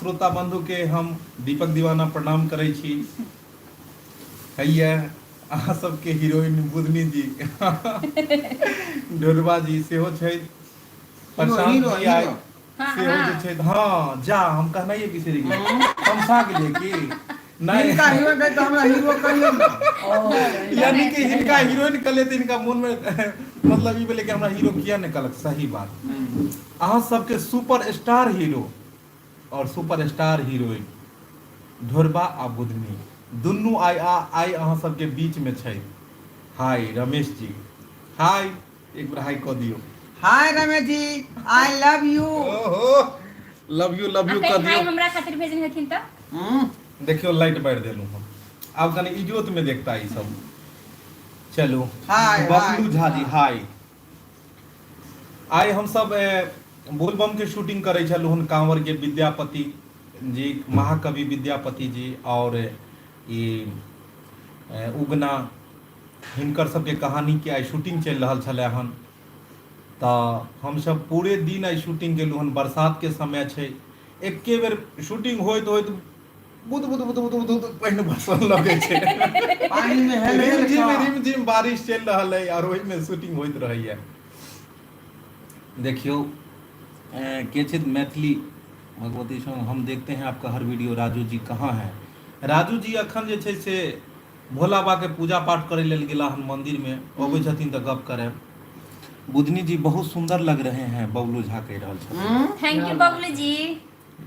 श्रोता बंधु के हम दीपक दीवाना प्रणाम करै छी। हैया अहाँ सबके हीरोइन बुधनी जी, ढोलबा जी सेहो छथि, प्रशांत हीरो, जी आइ हीरो। सेहो जे छथि। हँ, जा हम कहनाइए बिसरि गेलियै, तमसा गेलियै की नहि? हिनका हीरो कहै तऽ हमरा हीरो कहियौ ने। यानी कि हिनका हीरोइन कहलियै तऽ हिनका मोनमे मतलब ई भेलै कि हमरा हीरो किया नहि कहलक। सही बात, अहाँ सबके सुपर स्टार हीरो और सुपर स्टार हीरोइन ढोरबा आ बुधनी दुनू आइ आइ अहाँ सबके बीच में छै। हाय रमेश जी, हाय, एक बेर हाय कऽ दियौ। Hi Ramesh ji, I love you. ओहो, लव यू, लव यू आ कऽ कहीं हाय दियौ। हमरा खातिर भेजने हथिन तऽ। देखियौ, लाइट बारि देलहुँ हम, आब कनि इजोत में देखता ई सब। चलू। हाय, बबलू हाय। झा जी हाय। आइ हमसब बोलबम के शूटिंग करै छलहुँ हन, कांवर के, विद्यापति जी, महाकवि विद्यापति जी और ई उगना, हिनकर सबके कहानी के आइ शूटिंग चलि रहल छलै हन। तऽ हमसब पूरे दिन आइ शूटिंग केलहुँ हन। बरसात के समय छै, एके बेर शूटिंग होइत होइत बुद बुद बुद बुद बुद बुद पानि बरसऽ लगै छै। पानि मे हेल हेल रिमझिम कऽ। रिमझिम बारिश चलि रहल अइ आओर ओहिमे शूटिंग होइत रहैया। देखियौ, के छथि मैथिली भगवती संग। हम देखते हैं आपका हर वीडियो, राजू जी कहाँ हैं? राजू जी अखन जे छै से भोला बा के पूजा पाठ करै लेल गेला हन मंदिर मे, अबै छथिन तऽ गप करायब। बुधनी जी बहुत सुंदर लग रहे हैं, बबलू झा कहि रहल छथिन। Thank you Bablu ji.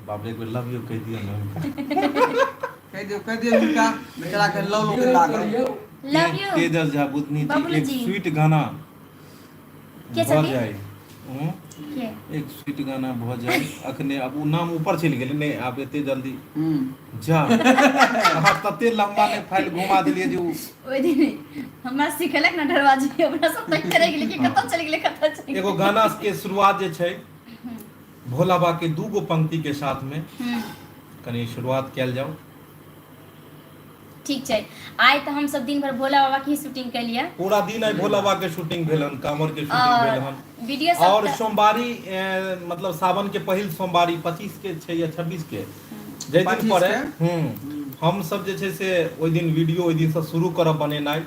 बाप रे, एक बेर लव यू कहि दियौ ने हुनका। कहि दियौ, कहि दियौ हुनका बेचारा के लव लोग लागल। Love you Tejas Jha, Budhni ji Bablu एक जी। स्वीट गाना के भऽ छथिन? जाय। हूँ? के? एक स्वीट गाना भऽ जाय अखने। आब ओ नाम ऊपर चलि गेलै नहि, आब एते जल्दी जा अहाँ तते लम्बा ने फाइल घुमा देलियै जे ओ ओहि दिन हमरा सिखेलक ने ढरवा जी, हमरा सब तक करे गेलै कि कतऽ चलि गेलै, कतऽ चलि एगो गेलै। गाना के शुरुआत जे छै भोला बा के दू गो पंक्ति के साथ में कनि शुरुआत कयल जाओ। ठीक छै। आइ तऽ हम सब दिन भर भोला बाबा के ही शूटिंग केलियै। पूरा दिन आइ भोला बाबा के शूटिंग भेल हन, कांवर के शूटिंग और भेल हन। वीडियो सब और तऽ- सोमवारी, मतलब सावन के पहिल सोमवारी 25 के छै या 26 के, जाहि दिन 25 पड़े के। हम सब जे छै से ओहि दिन वीडियो ओहि दिन से शुरू करब बनेनाइ।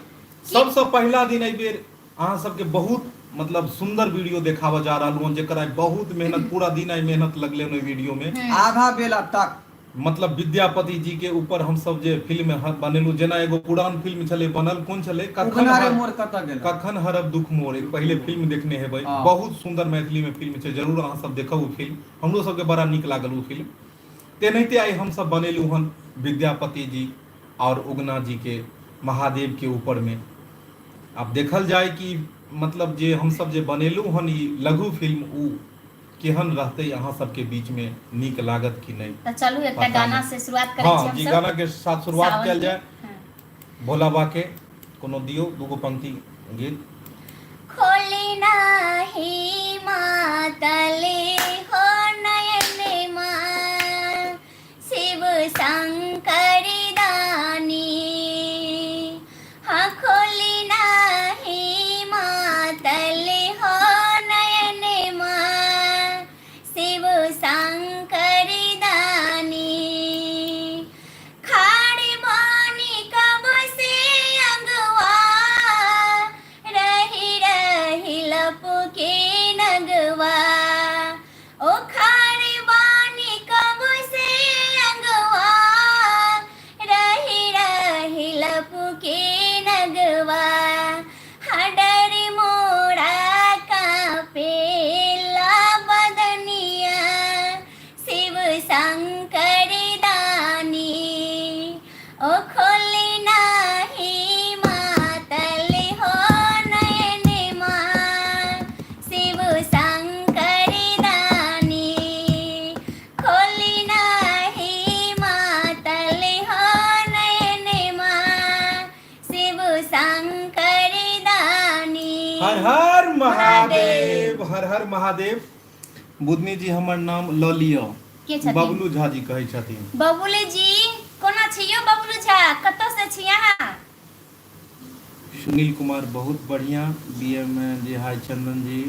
सबसँ पहिला दिन एहि बेर अहाँ सबके बहुत मतलब सुंदर वीडियो देखाबऽ जा रहल हूँ, जेकर आइ बहुत मेहनत, पूरा दिन आइ मेहनत लगलै हन ओहि वीडियो में। आधा बेला तक। मतलब विद्यापति जी के ऊपर हम सब जे फिल्म बनेलहुँ, जेना एगो पुरान फिल्म छलै बनल, कोन छलै, कखन उगना रे मोर कतऽ गेल, कखन हरब दुख मोर, एक पहिले फिल्म देखने हेबै। बहुत सुंदर मैथिली में फिल्म छै, जरूर अहाँ सब देखब ओ फिल्म, हमरो सबके बड़ा नीक लागल ओ फिल्म। तेनाहिते आइ हम सब बनेलहुँ हन विद्यापति जी और उगना जी के, महादेव के ऊपर में। आब देखल जाय कि मतलब जे हमसब जे बनेलहुँ हन ई लघु फिल्म, ओ केहन रहतै, अहाँ सबके बीच में नीक लागत कि नहि। तऽ चलू एकटा पता गाना नहि। से शुरुआत करै छी हँ जी हमसब गाना के साथ शुरुआत सावन कयल के। जाय। भोला बा के कोनो दियौ दूगो पंक्ति गीत। खोली नाही मातले हो नयन माँ शिव शंकर दानी, हाँ खोली नाही मातल हो नयन माँ शिव शंकर दानी, खाड़ बानी कब से अगवा रही रही लपके नगवा, ओ खाड़ बानी कब से अगवा रही रही लपके नगवा, हडर मोरा कापेला बदनिया शिव शंकर दानी, ओ खोली नाही मातल हो नयन माँ शिव शंकर दानी, खोली नाही मातल हो नयन माँ शिव शंकर दानी। हर हर महादेव, हर हर महादेव। बुधनी जी, हमर नाम लऽ लिअ। के छथिन? बबलू झा जी कहै छथिन। बबुलू जी, कोना छी यौ बबलू झा, कतऽ से छी अहाँ? सुनील कुमार बहुत बढ़िया। बी एम जी हाय। चंदन जी,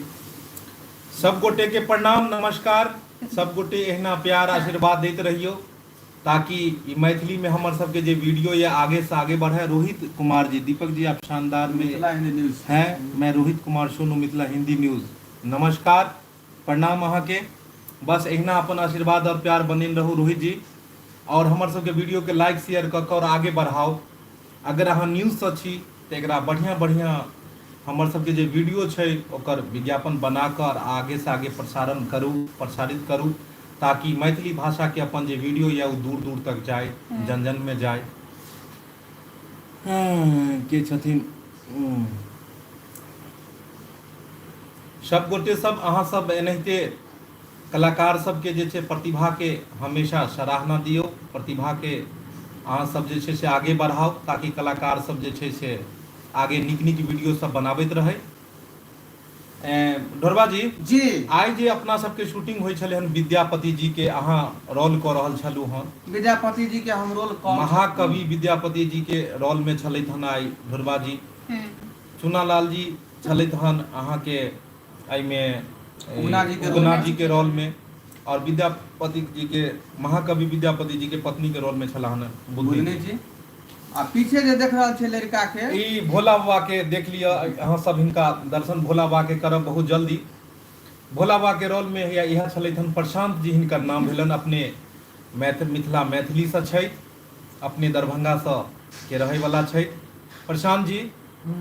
सब गोटे के प्रणाम, नमस्कार। सब गोटे एहिना प्यार आशीर्वाद दैत रहियौ ताकि ई मैथिली में हमर सबके जे वीडियो ये आगे से आगे बढ़े। रोहित कुमार जी, दीपक जी आप शानदार में मिथिला हिंदी न्यूज हैं। मैं रोहित कुमार सोनू, मिथिला हिंदी न्यूज। नमस्कार, प्रणाम अहाँके। बस एहिना अपन आशीर्वाद और प्यार बनेने रहू रोहित जी, और हमर सबके वीडियो के लाइक शेयर कऽ कऽ और आगे बढ़ाउ। अगर अहाँ न्यूजसँ छी तऽ एकरा बढ़िआँ बढ़िआँ हमर सबके जे वीडियो छै ओकर विज्ञापन बना कऽ और आगे से आगे प्रसारण करू, प्रसारित करू, ताकि मैथिली भाषाके अपन जे वीडियो यऽ ओ दूर दूर तक जाय, जन जनमे जाय। के छथिन सब गोटे सब अहाँ सब एनाहिते कलाकार सबके जे छै प्रतिभाके हमेशा सराहना दियौ, प्रतिभाके अहाँ सब जे छै से आगे बढ़ाउ, ताकि कलाकार सब जे छै से आगे नीक नीक वीडियो सब बनाबैत रहै। ढोरबा जी जी, आइ जे अपना सबके शूटिंग होइ छलै हन, विद्यापति जी के अहाँ रोल कऽ रहल छलहुँ हन। विद्यापति जी के हम रोल कऽ महाकवि विद्यापति जी के रोल में छलथि हन आइ ढोरबा जी। चुनालाल जी छलथि हन अहाँके एहिमे उगना जी के उगना जी के रोल में, और विद्यापति जी के महाकवि विद्यापति जी के पत्नी के रोल में छला हन बुधनी जी। आ पीछे जे देख रहल छै लड़का के, ई भोला बाबा के देख लिअ अहाँ सब, हिनका दर्शन भोला बाबा के करब बहुत जल्दी। भोला बाबा के रोल में इएह छलथि हन प्रशांत जी, हिनकर नाम भेलनि। अपने मिथिला मैथिलीसँ छथि, अपने दरभंगासँ के रहैवला छथि। प्रशांत जी,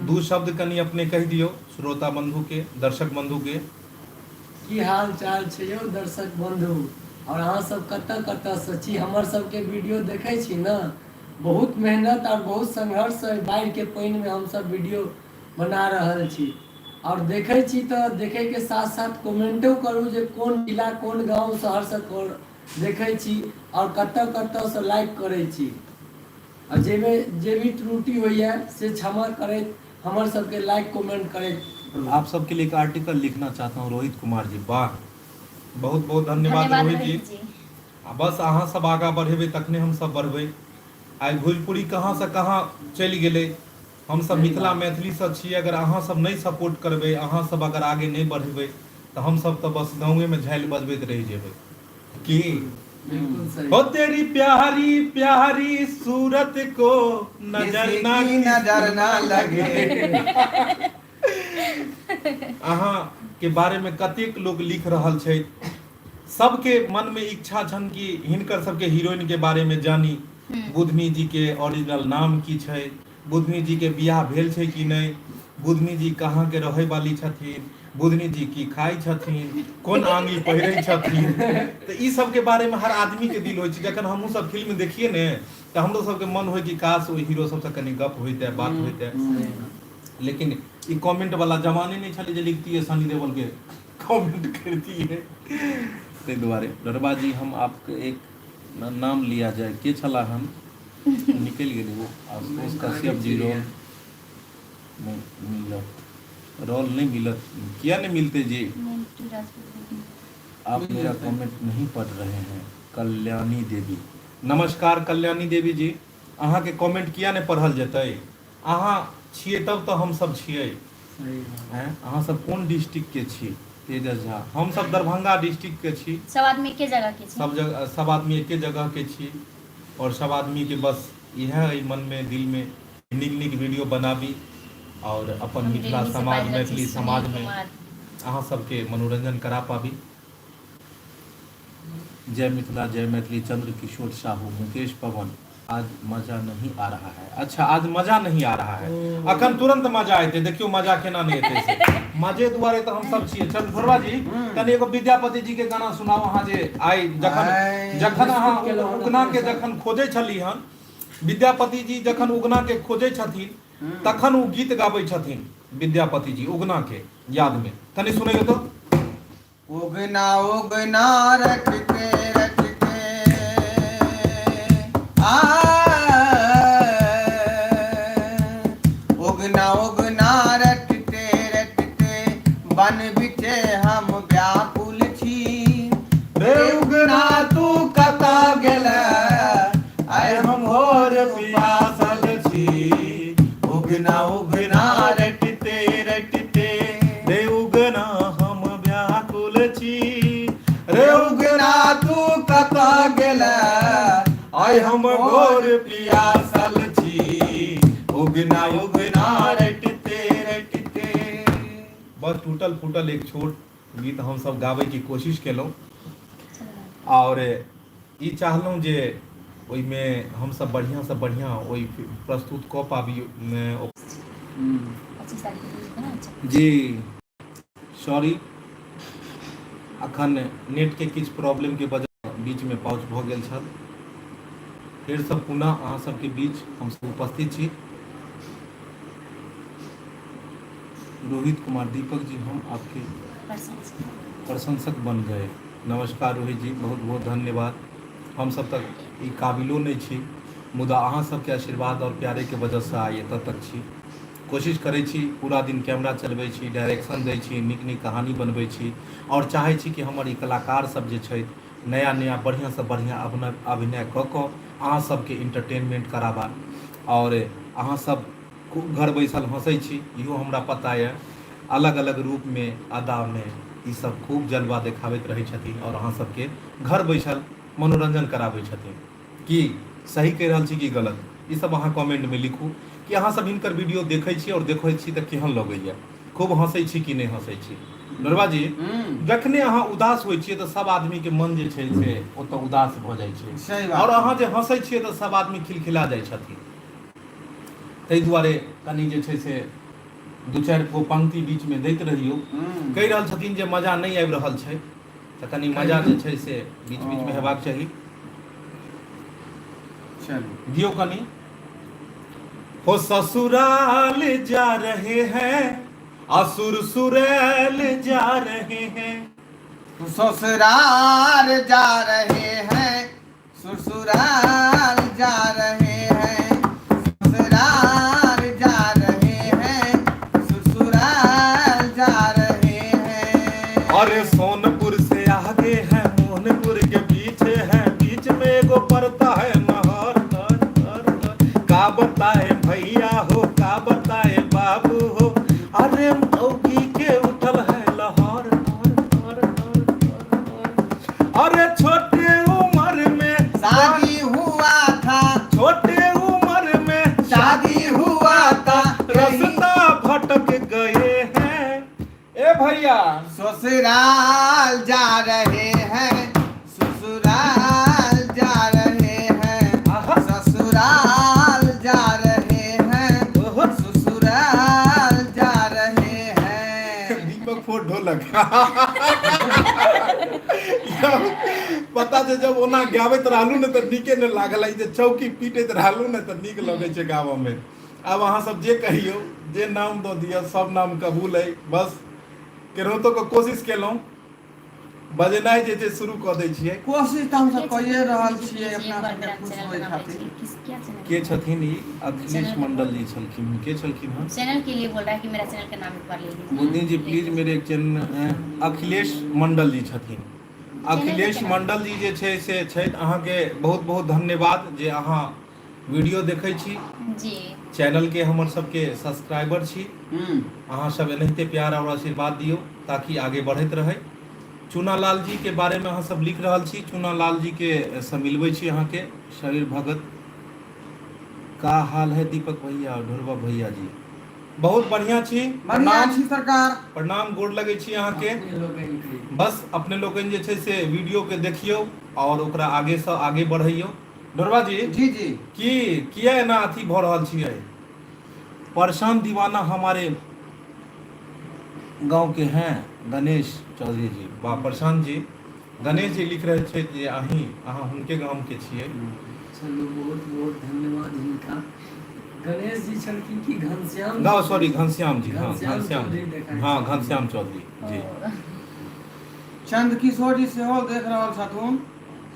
दू शब्द कनि अपने कहि दियौ श्रोता बंधु के, दर्शक बंधु के। की हाल चाल छै यौ दर्शक बंधु, और अहाँ सब कतऽ कतऽ से छी? हमर सबके वीडियो देखै छी ने? बहुत मेहनत और बहुत संघर्ष से बाढ़ि के पानि में हमसब वीडियो बना रहल छी, और देखै छी तऽ देखै के साथ साथ कमेंटो करू जे कोन जिला कोन गाँव शहर से देखै छी और कतऽ कतऽ से लाइक करै छी। आ जाहिमे जे भी त्रुटि होइए से क्षमा करैत हमर सबके लाइक कमेंट करैत रहू। आप सबके लिए एक आर्टिकल लिखना चाहता हूँ रोहित कुमार जी। वाह, बहुत बहुत धन्यवाद रोहित जी। आ बस अहाँ सब आगाँ बढ़ेबै तखने हम सब बढ़बै। आइ भोजपुरी कहाँ से कहाँ चलि गेलै। हम सब मिथिला मैथिलीसँ छी, अगर अहाँ सब नहि सपोर्ट करबै, अहाँ सब अगर आगे नहि बढ़ेबै तऽ हम सब तऽ बस गाँवेमे झालि बजबैत रहि जेबै। की बिल्कुल सही। हो तेरी प्यारी प्यारी सूरत को नजर किसी ना की नजर ना लगे। अहाँ के बारे में कतेक लोग लिख रहल छै, सबके मन में इच्छा छन कि हिनकर सबके हीरोइन के बारे में जानी, बुधनी जी के ओरिजिनल नाम की छै, बुधनी जी के बियाह भेल छै कि नहि, बुधनी जी कहाँ के रहै वाली छथिन, बुधनी जी की खाइ छथिन, कोन आंगी पहिरै छथिन। तऽ ई सबके बारे में हर आदमी के दिल होइ छै। जखन हमहूँ सब फिल्म देखिए ने तऽ हमरो सबके मन होइ कि काश ओहि हीरो सबसँ कनि गप होइते, बात होइते। लेकिन ई कमेंट वाला जमाने नहि छलै जे लिखतियै सनी देओल के कमेंट करतियै। ताहि दुआरे डरबा जी हम आपके एक नाम लिया जाय के छला हन निकलि गेलै ओ आशुतोष कश्यप जी। रोल नहि मिलत, रोल नहि मिलत, किया नहि मिलते जी? आप मेरा कमेंट नहीं पढ़ रहे हैं। कल्याणी देवी, नमस्कार कल्याणी देवी जी, अहाँके कमेंट किया नहि पढ़ल जेतै? अहाँ छियै तब तऽ हमसब छियै। अहाँ सब कोन डिस्ट्रिक्ट के छी? तेजस झा, हम सब दरभंगा डिस्ट्रिक्ट के छी। सब आदमी एके जगह के छी। सब जगह सब आदमी एके जगह के छी, और सब आदमी के बस इएह अइ मन में दिल में, नीक नीक वीडियो बनाबी और अपन हम मिथिला दिल्ली से समाज बाजि रहल छी मैथिली सुनील समाज में कुमार। अहाँ सबके मनोरंजन करा पाबी। जय मिथिला जय मैथिली। चंद्र किशोर साहू, मुकेश पवन, आज मजा नहीं आ रहा है। अच्छा, आज मजा नहीं आ रहा है। अखन तुरंत मजा एतै, देखियौ मजा केना नहि एतै से। मजे दुआरे तऽ हम सब छियै। चल ढोरबा जी, कनि एगो विद्यापति जी के गाना सुनाउ अहाँ जे आइ जखन आइ जखन अहाँ बिस्कुट केलहुँ हन उगना के अपने सँ। जखन खोजै छली हन, विद्यापति जी जखन उगना के खोजै छथिन तखन ओ गीत गाबै छथिन विद्यापति जी उगना के याद में, कनि सुनैयौ तऽ। उगना उगना रटते रटते आ, उगना उगना रटते रटते बन बिचे हम व्याकुल छी। रे उगना तू कतऽ गेले, आइ हम भोर पियासल छी। उगना उगना रटते रटते रे उगना हम व्याकुल छी, रे उगना आइ हम घोर पियासल छी, उगना उगना रटते रटते। बस टूटल फूटल एक छोट गीत हमसभ गाबैके कोशिश केलहुँ आओर ई चाहलहुँ जे ओहिमे हमसभ बढ़िआँसँ बढ़िआँ ओहि प्रस्तुत कऽ पाबी। जी सॉरी, अखन नेटके किछु प्रॉब्लमके वजह बीचमे पाउच भऽ गेल छल। फेरसँ पुनः अहाँ सबके बीच हमसब उपस्थित छी। रोहित कुमार दीपक जी हम आपके प्रशंसक बन गए। नमस्कार रोहित जी, बहुत बहुत धन्यवाद। हमसब तक ई काबिलो नहि छी, मुदा अहाँ सबके आशीर्वाद और प्यारे के वजह से आइ एतऽ तक छी। कोशिश करै छी, पूरा दिन कैमरा चलबै छी, डायरेक्शन दै छी, नीक नीक कहानी बनबै छी आओर चाहै छी कि हमर ई कलाकार सब जे छथि नया नया बढ़िआँसँ बढ़िआँ अभिनय कऽ कऽ अहाँ सबके इंटरटेनमेंट कराबा। आओर अहाँ सब खूब घर बैसल हँसै छी, इहो हमरा पता यऽ। अलग अलग रूपमे अदामे ई सब खूब जलवा देखाबैत रहै छथिन आओर अहाँ सबके घर बैसल मनोरंजन कराबै छथिन। की सही कहि रहल छी कि गलत, ई सब अहाँ कमेंटमे लिखू कि अहाँ सब हिनकर वीडियो देखै छी आओर देखै छी तऽ केहन लगैया, खूब हँसै छी कि नहि हँसै छी। नरवा जी, जखने अहाँ उदास होइ छियै तऽ सब आदमीके मन जे छै से ओतऽ उदास भऽ जाइ छै, सही बात। आओर अहाँ जे हँसै छियै तऽ सब आदमी खिलखिला जाइ छथिन। ताहि दुआरे कनि जे छै से दू चारि गो पंक्ति बीचमे दैत रहियौ। कहि रहल छथिन जे मजा नहि आबि रहल छै, तऽ कनि मजा जे छै से बीच बीचमे हेबाक चाही। चलू दियौ कनि। हो ससुराल जा रहे हैं, असुर सुरैल जा रहे हैं। ससुराल जा रहे हैं, ससुराल जा रहे हैं, ससुराल जा रहे हैं, ससुराल जा रहे हैं। अरे सोनपुर से आगे है, मोहनपुर के पीछे है, बीच में एगो पड़ता है नहर। हर, हर, हर। का बताए भैया हो, का बताए बाबू हो, अरे मौगी के उठल है लहर। हर, हर, हर, हर, हर। अरे छोटे उम्र में शादी हुआ था, छोटे उम्र में शादी हुआ था, रास्ता भटक गए हैं। ए भैया, ससुराल जा रहे हैं, ससुराल जा रहे हैं, आहा। ससुराल जा रहे हैं, ओहो। ससुराल जा रहे हैं। दीपक फोर ढोलक। पता छै, जब ओना गाबैत रहलू ने तऽ नीके ने लागल, ई जे चौकी पीटैत रहलू ने तऽ नीक लगै छै गाबऽ मे। आब अहाँ सब जे कहियौ, जे नाम दऽ दिअ, सब नाम कबूल अइ। बस केनाहितो कऽ कोशिश केलहुँ, बजेनाइ जे छै शुरू कऽ दै छियै। कोशिश तऽ हमसब कइए रहल छियै अपना सबके खुश होइ खातिर। के छथिन ई? अखिलेश मंडल जी छलखिन? के छलखिन हँ? चैनल के लिए बोल रहा है कि मेरा चैनल का नाम एक बार ले लीजिए। बुद्धि जी प्लीज मेरे एक चैनल। अखिलेश मंडल जी छथिन। अखिलेश मंडल जी जे छै से छथि, अहाँके बहुत बहुत धन्यवाद जे अहाँ वीडियो देखै छी जी, चैनलके हमर सबके सब्सक्राइबर छी। अहाँ सब एनाहिते प्यार आओर आशीर्वाद दियौ ताकि आगे बढ़ैत रहै। चूना लाल जी के बारे में अहाँ सब लिख रहल छी, चूना लाल जी के से मिलबै छी अहाँके। शरीर भगत का हाल है दीपक भैया और ढोरबा भैया जी? बहुत बढ़िया छी। बढ़िया प्रणाम छी सरकार। प्रणाम, गोर लगै छी अहाँके। अपने लोकनि के। बस अपने लोकनि जे छै से वीडियो के देखियौ आओर ओकरा आगे से आगे बढ़ैयौ। ढोरबा जी, जी जी, की किया एना अथी भऽ रहल छियै? परेशान दीवाना हमारे गांव के हैं गणेश चौधरी जी। वाह प्रशांत जी, गणेश जी लिख रहे छथि जे अहीं अहाँ हुनके गाम के छियै। चलू, बहुत बहुत धन्यवाद हिनका। गणेश जी छलखिन कि घनश्याम? गाँव, सॉरी, घनश्याम जी, हाँ। घनश्याम घनश्याम चौधरी देखाइ हाँ छथिन। घनश्याम चौधरी जी। चंद किशोर जी सेहो देख रहल छथुन,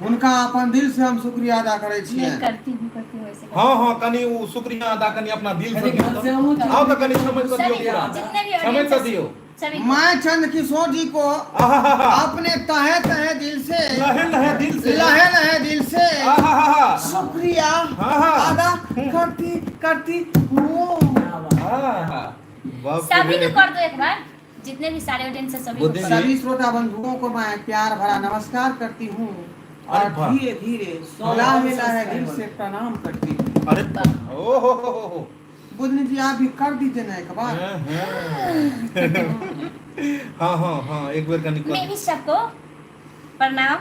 हुनका अपन दिल से हम शुक्रिया अदा करै मैं छियनि। करती हूँ, करती हूँ ऐसे। हाँ हाँ, कनि ओ शुक्रिया अदा कनि अपना दिल से कनि दियौ तऽ। घनश्यामो आउ तऽ कनि समझ कऽ दियौ सभी पूरा जितने भी समझ ऑडियंस कऽ दियौ। सभी को। मैं चंद किशोर जी को आहाहाहा। अपने तहे तहे दिल से, लहे लहे दिल से, लहे लहे दिल से आहाहाहा। शुक्रिया हाँ हाँ अदा करती करती हूँ। क्या बात। हाँ, बाप सभी रे। को कर दो एक बार, जितने भी सारे ऑडियंस है सभी को बुद्धि कर दो। सभी श्रोता बंधुओं को मैं प्यार भरा नमस्कार करती हूँ। और अरे वाह। धीरे धीरे सौ लाहे लाहे दिल सब्सक्राइबर। से प्रणाम करती हूँ। अरे ओ हो हो हो हो। बुधनी जी आप भी कर दीजिए ना एक बार। हाँ, हाँ हाँ हाँ, एक बेर कनी मैं भी सबको प्रणाम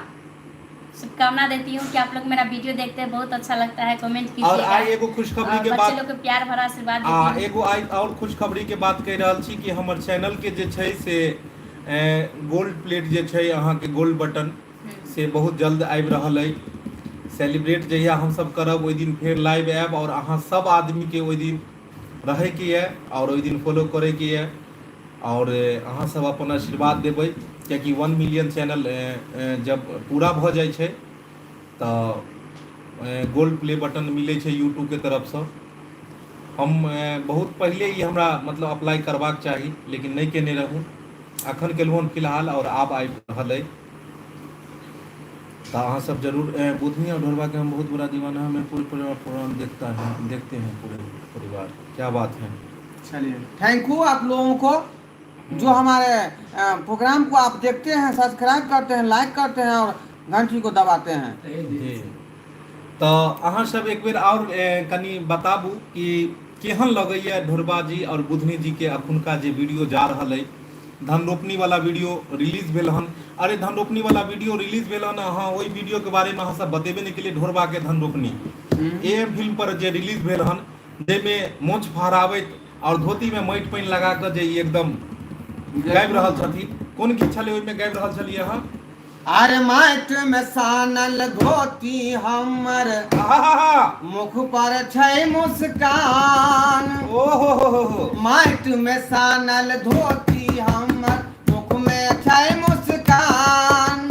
शुभकामना देती हूँ कि आप लोग मेरा वीडियो देखते हैं, बहुत अच्छा लगता है, कमेंट और कीजिएगा आइ एगो खुशखबरी और के बच्चे बात लोग को प्यार भरा आशीर्वाद आ देती हूँ। एगो आइ और खुशखबरी के बात कहि रहल छी कि हमर चैनल के जे छै से गोल्ड प्लेट जे छै अहाँके गोल्ड बटन से बहुत जल्द आबि रहल अइ। सेलिब्रेट जहिया हमसब करब ओहि दिन फेर लाइव आयब और अहाँ सब आदमी के ओहि दिन रहैके यऽ और ओहि दिन फॉलो करैके यऽ और अहाँ सब अपन आशीर्वाद देबै, कियाकि 1 मिलियन चैनल जब पूरा भऽ जाइ छै तऽ गोल्ड प्ले बटन मिलै छै यूट्यूबके तरफसँ। हम बहुत पहिले ई हमरा मतलब अप्लाई करबाक चाही, लेकिन नहि केने रहूँ, अखन केलहुँ हन फिलहाल और आब आबि रहल अइ। तऽ अहाँ सब जरूर बुधनी और ढोरबा के हम बहुत बड़ा दीवाना है, मैं पूरे परिवार प्रोग्राम देखता है, देखते हैं पूरे परिवार, क्या बात है। चलिए thank you आप लोगों को जो हमारे प्रोग्राम को आप देखते हैं, सब्सक्राइब करते हैं, लाइक करते हैं और घंटी को दबाते हैं। तहे दिल जी से। तऽ अहाँ सब एक बेर और कनि बताबू कि केहन लगैया ढोरबा जी और बुधनी जी के अखुनका जे वीडियो जा रहल अइ। धन रोपनी वाला वीडियो रिलीज भेल हन। अरे धन रोपनी वाला वीडियो रिलीज भेल हन, अहाँ ओहि वीडियो के बारे में अहाँ सब बतेबे नहि केलियै। ढोरबा के धन रोपनी ए एम फिल्म पर जे रिलीज भेल हन, जाहिमे मोछ फहराबैत और धोती में माटि पानि लगा कऽ जे ई एकदम गाबि रहल छथिन, कोन गीत छलै ओहिमे गाबि रहल छलियै अहाँ? अरे माटि में सानल धोती हमर, आहा मुख पर छै मुस्कान। ओ हो हो हो हो। माटि में सानल धोती हमर, मुख में छै मुस्कान।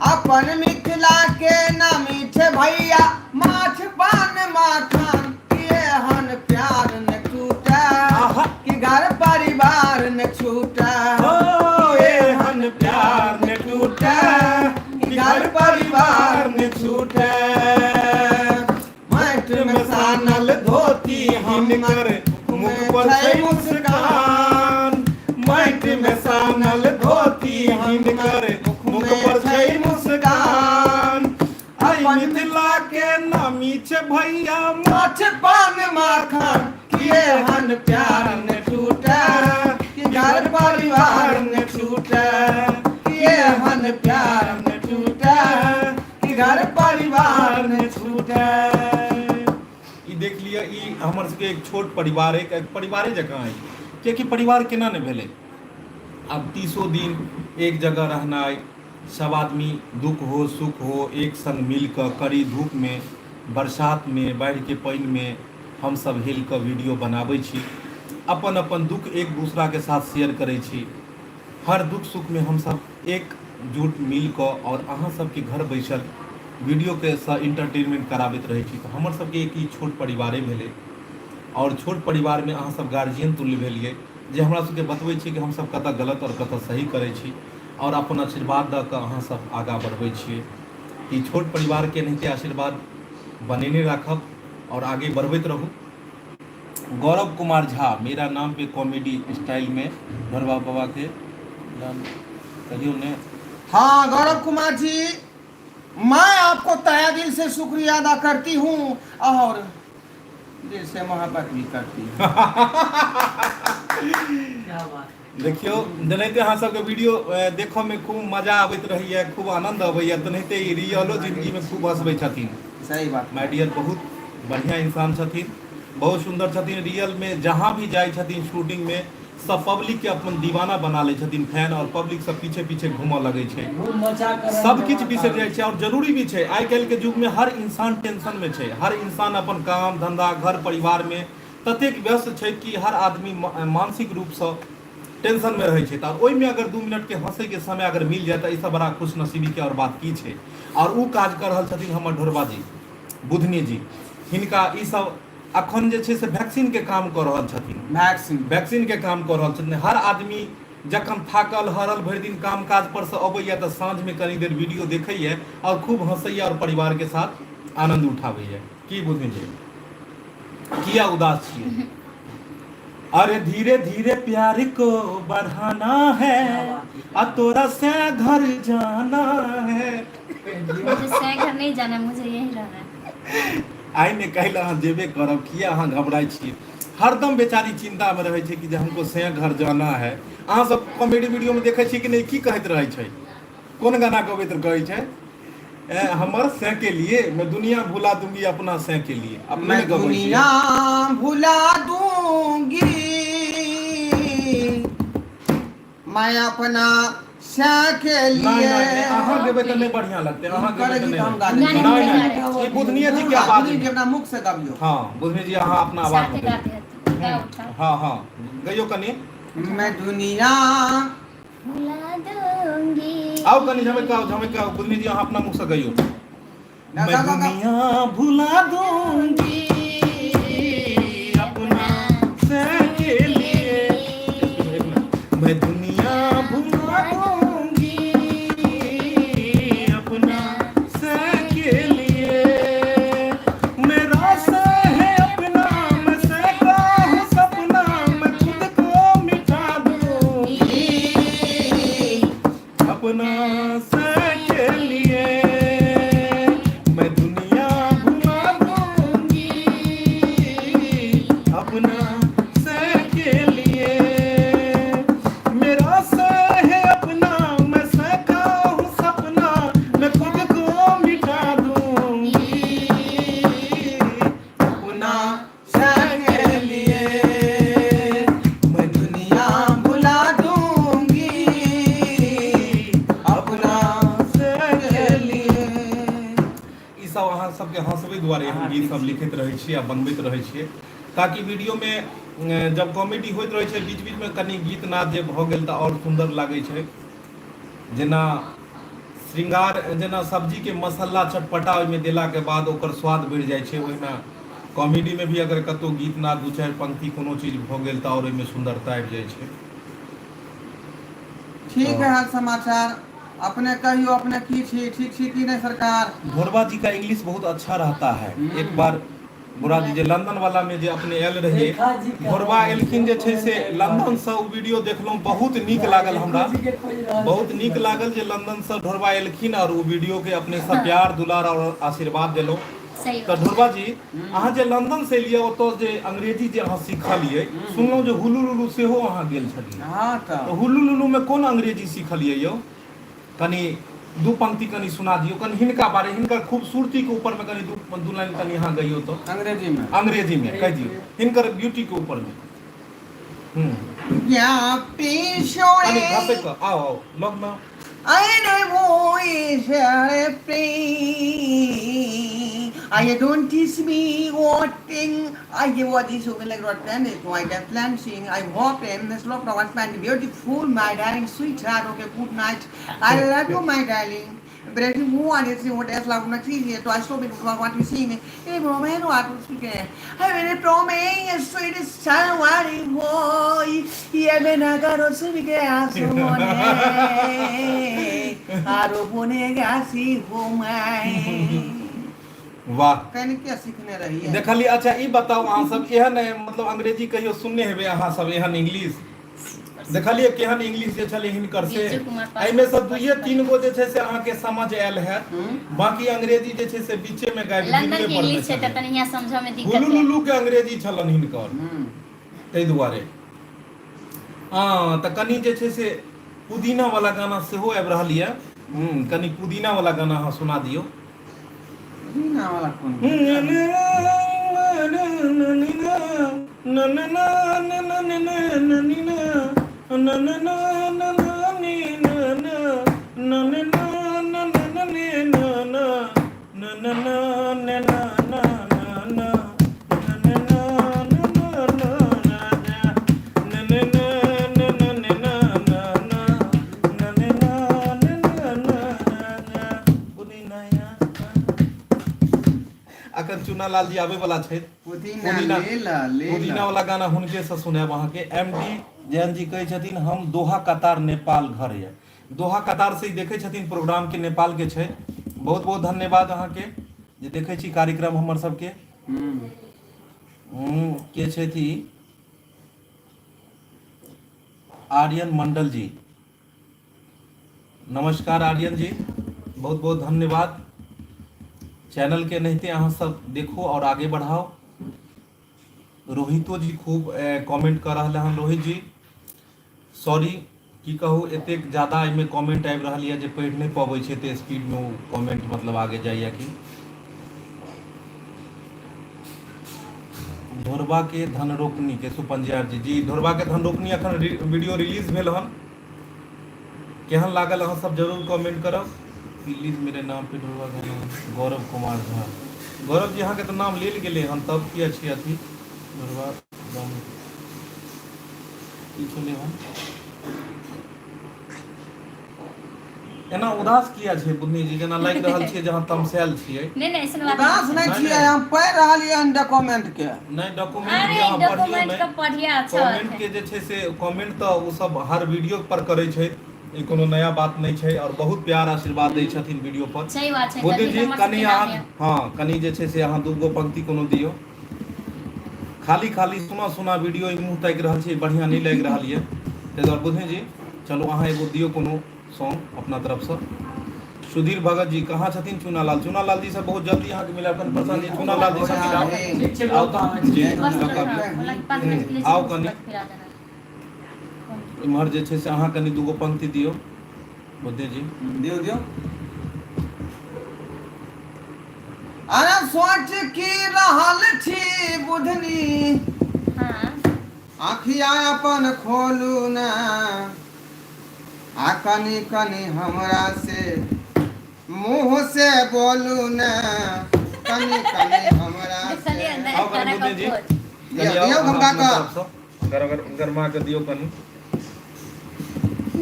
अपन मिथिला के नामी छै भैया माछ पान माखन, एहन प्यार न टूटे आहा कि घर परिवार न छूटे। ओ एहन प्यार न टूटे कि घर परिवार न छूटे। माटि में सानल धोती हिनकर मुख पर छै मुस्कान, माटि में सानल धोती हिनकर मुख पर छै मुस्कान। आई मिथिला के नामी छै भैया माछ पान माखन, एहन प्यार न टूटे कि घर परिवार न छूटे। एहन प्यार न टूटे कि घर परिवार न छूटे। ई देख लिअ, ई हमर सबके एक छोट परिवार, एक परिवारे जकाँ अछि, कियाकि परिवार केना नहि भेलै। आब 30 दिन एक जगह रहनाइ, सब आदमी दुख हो सुख हो एक संग मिल कऽ कड़ी धूप में, बरसात में, बाढ़ि के पानि में हमसब हेल कऽ वीडियो बनाबै छी, अपन अपन दुख एक दूसरा के साथ शेयर करै छी। हर दुख सुख में हमसब एकजुट मिल कऽ और अहाँ सबके घर बैसल वीडियो के सँ इंटरटेनमेंट कराबैत रहै छी। तऽ हमर सबके एक ई छोट परिवारे भेलै और छोट परिवार में अहाँ सब गार्जियन तुल्य भेलियै, जे हमरा सबके बतबै छी कि हमसब कतऽ गलत और कतऽ सही करै छी और अपन आशीर्वाद दऽ कऽ अहाँ सब आगाँ बढ़बै छियै। ई छोट परिवार के एनाहिते आशीर्वाद बनेने राखब और आगे बढ़बैत रहू। गौरव कुमार झा मेरा नाम पे कॉमेडी स्टाइल में ढोरबा बाबा के नाम कहियो ने। हाँ गौरव कुमार जी, मैं आपको तहे दिल से शुक्रिया अदा करती हूँ और दिल से मोहब्बत भी करती हूँ। क्या बात है। देखियौ, जेनाहिते अहाँ सबके वीडियो देखऽ में खूब मजा आबैत रहैया, खूब आनंद अबैया, तेनाहिते ई रियलो जिंदगी में खूब हंसबै छथिन। सही बात। माय डियर बहुत बढ़िया इंसान छथिन, बहुत सुंदर छथिन। रियल में जहाँ भी जाइ छथिन शूटिंग में सब पब्लिक के अपन दीवाना बना लै छथिन, फैन और पब्लिक सब पीछे पीछे घूमऽ लगै छै, धूम मचा कर सब किछु बिसरि जाइ छै। और जरूरी भी छै, आइ काल्हि के युग में हर इंसान टेंशन में छै, हर इंसान अपन काम धंधा घर परिवार में ततेक व्यस्त छै कि हर आदमी मानसिक रूपसँ टेंशन में रहै छै। तऽ ओहिमे अगर 2 मिनट के हंसै के समय अगर मिल जाय तऽ एहिसँ बड़ा खुशनसीबी के और बात की छै। और उ काज कऽ रहल छथिन हमर ढोरबा जी, बुधनी जी। हिनका ई सब अखन जे छै से वैक्सीन के काम कऽ रहल छथिन, वैक्सीन वैक्सीन के काम कऽ रहल छथिन। हर आदमी जखन थाकल हरल भरि दिन काम काज पर से अबैया तऽ साँझ में कनी देर वीडियो देखैया और खूब हंसैया और परिवार के साथ आनंद उठाबैया। की बुधनी जी, किया उदास छियै? अरे धीरे धीरे प्यार को बढ़ाना है आ तोरा से घर जाना है। मुझे से घर नहीं जाना, मुझे यही रहना है। आइ ने काल्हि अहाँ जेबे करब, किया अहाँ घबराइ छी? हरदम बेचारी चिंता में रहै छै कि जे हमको से घर जाना है। अहाँ सब कॉमेडी वीडियो में देखै छी कि नहि, की कहैत रहै छै, कोन गाना गबैत कहै छै, हमर से के लिए मैं दुनिया भुला दूंगी अपना से के लिए। अपने मैं ने गबै छियै। दुनिया भुला दूंगी मैं अपना से के नहि लिए। नहि नहि, अहाँ गेबै तऽ नहि बढ़िया लगतै, अहाँ गेबै तऽ गीत हम नहि। गा लेबै। नहि नहि, ई बुधनिये जी के आवाज बुधनी जी अपना मुख से गबियौ। हँ बुधनी जी, अहाँ अपना आवाज साथे मे गइयौ। गाते हैं तो गा उठाओ। हँ हँ, गइयौ कनि। मैं दुनिया भुला दूंगी। आउ कनि झमकि आउ, झमकि आउ। बुधनी जी, अहाँ अपना मुख से गइयौ। ना, मैं गा, गा, गा। दुनिया भुला दूंगी अपना से के लिए। एक मिनट। मैं दुनिया भुला दूंगी अपना से के लिए, मेरा से है अपना, मैं से का हूँ सपना, मैं खुद को मिटा दूंगी अपना से के लिए, मैं दुनिया भुला दूंगी अपना से के लिए, मेरा से है अपना, मैं से का हूँ सपना, मैं खुद को मिटा दूंगी अपना से के लिए, मैं दुनिया भुला दूंगी अपना से के के लिए। ई सब अहाँ सबके हंसबै दुआरे हम गीत सब लिखैत रहै छियै आ बनबैत रहै छियै, ताकि वीडियोमे जब कॉमेडी होइत रहै छै, बीच बीचमे कनि गीत नाद जे भऽ गेल तऽ आओर सुन्दर लागै छै। जेना श्रृंगार, जेना सब्जीके मसाला चटपटा ओहिमे देलाके बाद ओकर स्वाद बढ़ि जाइ छै, ओहिना कॉमेडीमे भी अगर कतहु गीत नाद दू चारि पंक्ति कोनो चीज भऽ गेल तऽ आओर ओहिमे सुन्दरता आबि जाइ छै। ठीक तऽ है, हाल समाचार अपने कहियो, अपने की छी, ठीक छी कि नहि सरकार? भोरबा जी का इंग्लिश बहुत अच्छा रहता है। एक बार भोरा जी जे लंदन वाला में जे अपने आयल रहियै, रेखा जी के भोरबा आवाज एलखिन जे छै से सेहो लंदन से, ओ वीडियो देखलहुँ, बहुत नीक लागल रेखो हमरा। जी के खोजि रहल बहुत छथिन नीक दर्शक। लागल जे लंदन से ढोरबा एलखिन और ओ वीडियो के अपने सब प्यार दुलार और आशीर्वाद देलहुँ। सही तऽ बात। ढोरबा जी, अहाँ जे लंदन से एलियै, ओतऽ जे अंग्रेजी जे अहाँ सिखलियै, सुनलहुँ जे हुलू लुलू सेहो अहाँ गेल छलियै। हँ तऽ तऽ हुलू लुलू में कोन अंग्रेजी सिखलियै यौ? कनि दू पंक्ति कनि सुना दियौ कनि हिनका बारे, हिनकर खूबसूरती के ऊपर में कनि दू दू लाइन कनि अहाँ गइयौ तऽ। अंग्रेजी में? अंग्रेजी में कहि दियौ हिनकर ब्यूटी के ऊपर में। या कनि घसकि कऽ आउ, आउ लग में आउ। I don't teach me what thing I give what is like what plan is why that plan seeing I hope in this love one man beautiful my darling sweetheart, okay, good night, I love you my darling Breaking one is what else like not easy to I stop it what you see me hey bro man what you speak I really promise sweet somebody boy yeah man I got to see आरो बोने गासी हो मैं। वाह। कनिके सिखने रहियै। देखलियै। अच्छा ई बताउ अहाँ सब एहन मतलब अंग्रेजी कहियो सुनने हेबै अहाँ सब? एहन इंग्लिश देखलियै केहन इंग्लिश जे छलै हिनकर से? बिरजू कुमार पासवान। एहिमे से दुइये तीन गो जे छै से अहाँके समझ आयल हैत, बाकी अंग्रेजी जे छै से बीचे मे गाबि लंदन दिनवे के पर मे इंग्लिश छै तऽ छलै। तनि यहाँ समझऽ मे दिक्कत हुलू है। लुलू के अंग्रेजी छलनि हिनकर, ताहि दुआरे। हँ तऽ कनि जे छै से पुदीना वाला गाना सेहो आबि रहल यऽ। कनि पुदीना वाला गाना अहाँ सुना दियौ। पुदीना वाला कोन? अखन चुना लाल जी आबै वाला छथि। पुदीना पुदीना ले ला ले पुदीना ला वाला गाना हुनके से सुनायब अहाँके। एम डी जैन जी कहै छथिन हम दोहा कतार नेपाल घर यऽ, दोहा कतार से ही देखै छथिन प्रोग्राम के, नेपाल के छै। बहुत बहुत धन्यवाद अहाँके जे देखै छी कार्यक्रम हमर सबके। के छथि? आर्यन मंडल जी। नमस्कार आर्यन जी, बहुत बहुत धन्यवाद। चैनल के एनाहिते अहाँ सब देखू और आगे बढ़ाओ। रोहितो जी खूब कमेंट कऽ रहल हन। रोहित जी सॉरी, की कहू, एतेक ज्यादा एहिमे कमेंट आबि रहल यऽ जे पढ़ि नहि पबै छै, एते स्पीडमे ओ कमेंट मतलब आगे जाइए। कि ढोरबा के धन रोपनी के सुपंजियार जी, जी ढोरबा के धन रोपनी अखन वीडियो रिलीज भेल हन, केहन लागल अहाँ सब जरूर कमेंट करब प्लीज। मेरे नाम पे ढोरबा गाना, गौरव कुमार झा। गौरव जी, अहाँके तऽ नाम लेल गेलै हन, तब किया छी अथी? ढोरबा गाम की छलै हन? एना उदास किया छै बुधनी जी? जेना लागि रहल छै जे अहाँ तमसायल छियै। नहि नहि, ऐसन बात उदास नहि। नहि नहि, छियै। नहि। हम पढ़ि रहलियै हन डॉक्यूमेंट के। नहि, डॉक्यूमेंट अरे के अहाँ पढ़ियौ। डॉक्यूमेंट नहि के पढ़िए, अच्छा बात कमेंट है। के जे छै से कमेंट तऽ ओ सब हर वीडियो पर करै छै, ई कोनो नया बात नहि छै आओर बहुत प्यार आशीर्वाद दै छथिन वीडियो पर। सही बात छै। बुद्धि तभी जी, हमर कनि सबके नाम अहाँ यऽ। हँ, कनि जे छै से अहाँ दूगो पंक्ति कोनो दियौ। खाली खाली सुना सुना वीडियो ई मुँह ताकि रहल छी, बढ़िआँ नहि लागि रहल यऽ, ताहि दुआरे बुधनी जी चलू अहाँ एगो दियौ कोनो सॉन्ग अपना तरफसँ। सुधीर भगत जी कहाँ छथिन? चूनालाल, चूनालाल जी से बहुत जल्दी अहाँके मिलब। कनि प्रशांत जी, चूनालाल जी से मिलाउ। ठीक छै। आउ तऽ जी। बस लऽ कऽ आबियौ। हाँ, मतलब 5 मिनट के लिए आउ चाहिए, कनि। उसके बाद फिर आ जाना। इम्हर जे छै से अहाँ कनि दूगो पंक्ति दियौ बुद्धि जी। दियौ दियौ। अरे सोच की रहल छी बुधनी? हाँ। आँखिया अपन खोलू ने आ कनि कनि हमरा से मुँह से बोलू ने, कनि कनि हमरा से। देखलियै ने आउ कनि खाना बुधनी जी। का भोज। कनि दियौ आउ दियौ अहाँ गमका अपना कऽ। तरफसँ गरगर गरमा कऽ दियौ कनि।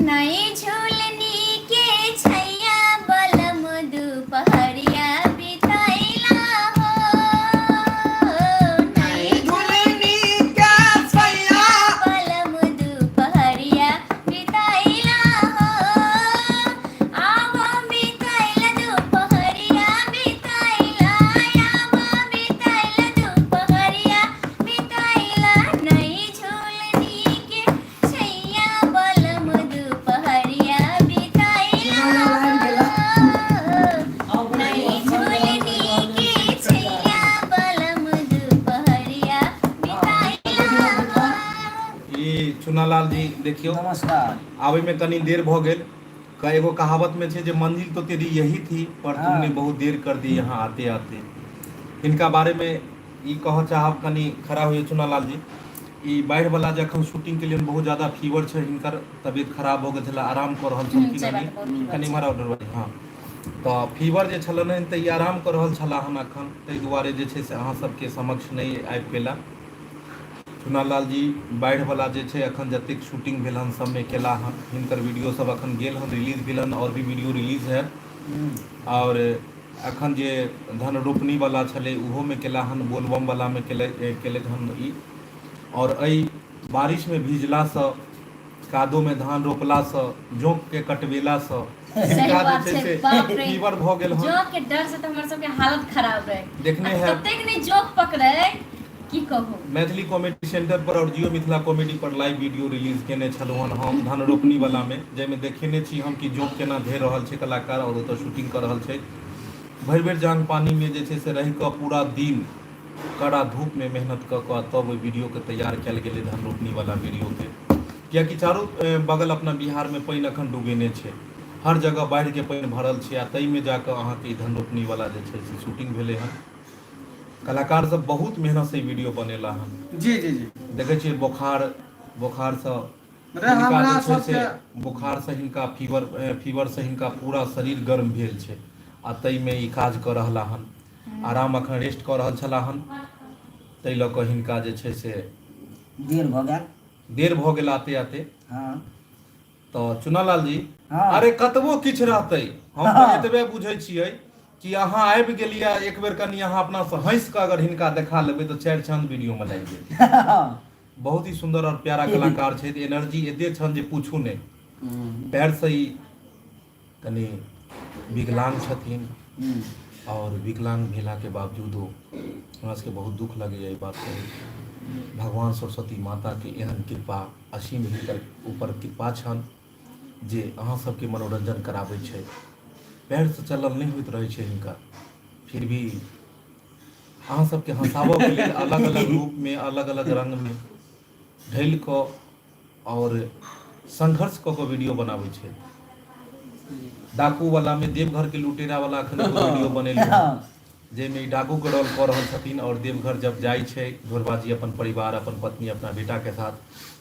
नई झूलनी के छैया बलम दुपहरिया बितैला हो, नई नहीं झुलनी के सैया बलम दुपहरिया बितैला हो, आवो बितैला दुपहरिया बितैला, आवो बितैला दुपहरिया बितैला, नई झूलनी के छैया बलम दुपहरिया बितैला हो, नई झूलनी के छैया बलम दुपहरिया बितैला हो। ई चुनालाल जी देखियौ। नमस्कार। आबे में कनी देर भऽ गेल। एगो कहावत में छै जे मंजिल तो तेरी यही थी पर तुमने बहुत देर कर दी यहाँ आते आते। हिनका बारे में ई कहऽ चाहब, कनी खड़ा होइए चुनालाल जी, ई बाढ़ि वाला जखन शूटिंग के लिए बहुत ज्यादा फीवर छै, हिनकर तबियत खराब भऽ गेल छलै, आराम कऽ रहल छलखिन। सही हन बात, बहुत फीवर कनी छै। इम्हर ऑर्डर। हँ, तऽ फीवर जे छलनि हन तऽ ई आराम कऽ रहल छलाह हन एखन, ताहि दुआरे जे छै से अहाँ सबके समक्ष नहि आबि पेला। चुनालाल जी बाढ़ि वाला जे छै अखन जतेक शूटिंग भेल हन सबमे केला हन। हिनकर वीडियो सब अखन गेल हन, रिलीज भेल हन, आओर भी वीडियो रिलीज है। आओर अखन जे धन रोपनी वाला छलै ओहोमे केला हन, बोलबम वालामे केले केलथि हन ई। आओर एहि बारिशमे भिजलासँ, कादोमे धान रोपलासँ, जोंकके कटबेलासँ सही हिनका जे बात छै छै से बाप रे, फीवर भऽ गेल हन। जोंक के डर से तऽ हमर सबके हालत खराब रहे। देखने आ हैब। ततेक नहि जोंक पकड़े की कहू। मैथिली कॉमेडी सेंटर पर आओर जियो मिथिला कॉमेडी पर लाइव वीडियो रिलीज केने छलहुँ हन हम धन रोपनी वालामे, जाहिमे देखेने छी हम कि जोंक केना घेर रहल छै कलाकार आओर ओतऽ शूटिंग कऽ रहल छै। भरि भरि जाँघ पानीमे जे छै से रहि कऽ पूरा दिन कड़ा धूपमे मेहनत कऽ कऽ तब ओहि वीडियोके तैयार कयल गेलै धन रोपनी वाला वीडियोके, कियाकि चारू बगल अपना बिहारमे पानि अखन डूबेने छै, हर जगह बाढ़िके पानि भरल छै आ ताहिमे जाकऽ अहाँके ई धन रोपनी वाला जे छै से शूटिंग भेलै हन। कलाकार सब बहुत मेहनत से ई वीडियो बनेला हन। जी जी जी। देखै छियै बोखार बोखारसँ रे हिनका हमरा जे छै से सबके बोखारसँ हिनका फीवर फीवरसँ हिनका पूरा शरीर गर्म भेल छै आ ताहिमे ई काज कऽ रहला हन। आराम अखन रेस्ट कऽ रहल छलाह हन, ताहि लऽ कऽ हिनका जे छै से देर भऽ गेल। देर भऽ गेल आते आते। हँ। तऽ चुनालाल जी, हँ। अरे कतबो किछु रहतै, हम तऽ एतबे बुझै छियै कि अहाँ आबि गेलियै, एक बेर कनि अहाँ अपनासँ हँसि कऽ अगर हिनका देखा लेबै तऽ चारि चाँद वीडियोमे लागि जेतै। बहुत ही सुन्दर आओर प्यारा कलाकार छथि, एनर्जी एते छनि जे पूछू नहि। पैरसँ ई कनि विकलांग छथिन आओर विकलांग भेलाके बावजूदो हमरा सबके बहुत दुःख लगैए ई बात कहैत। भगवान सरस्वती माताके एहन कृपा असीम हिनकर ऊपर कृपा छनि जे अहाँ सबके मनोरञ्जन कराबै छै। पैरसँ चलल नहि होइत रहै छै हिनकर, फिर भी अहाँ सबके हँसाबऽके लेल अलग अलग रूपमे अलग अलग रङ्गमे ढलि कऽ आओर संघर्ष कऽ कऽ वीडियो बनाबै छै। डाकू वाला में देवघर के लुटेरा वाला अखन एगो वीडियो बनेलहुँ हँ, जाहिमे ई डाकू के रोल कऽ रहल छथिन आओर देवघर जब जाइ छै ढोरबा जी अपन परिवार अपन पत्नी अपना बेटा के साथ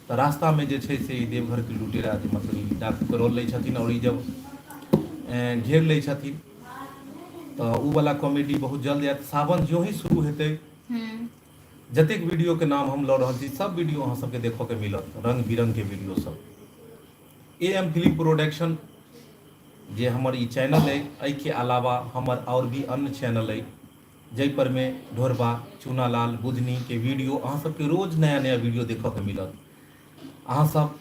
तऽ रास्ता में जे छै से ई देवघर के लुटेरा जे मतलब ई डाकू के रोल लै छथिन आओर ई जब घेर लै छथिन तऽ ओ वाला कॉमेडी बहुत जल्द आयत। सावन ज्यों ही शुरू हेतै जतेक वीडियो के नाम हम लऽ रहल छी सब वीडियो अहाँ सबके देखऽ के मिलत, रंग बिरंग के वीडियो सब। ए एम फिल्म प्रोडक्शन जे हमर ई चैनल अइ, एहिके अलावा हमर आओर भी अन्य चैनल अइ जाहि पर मे ढोरबा, चूनालाल, बुधनी के वीडियो अहाँ सबके रोज नया नया वीडियो देखऽ के मिलत। अहाँ सब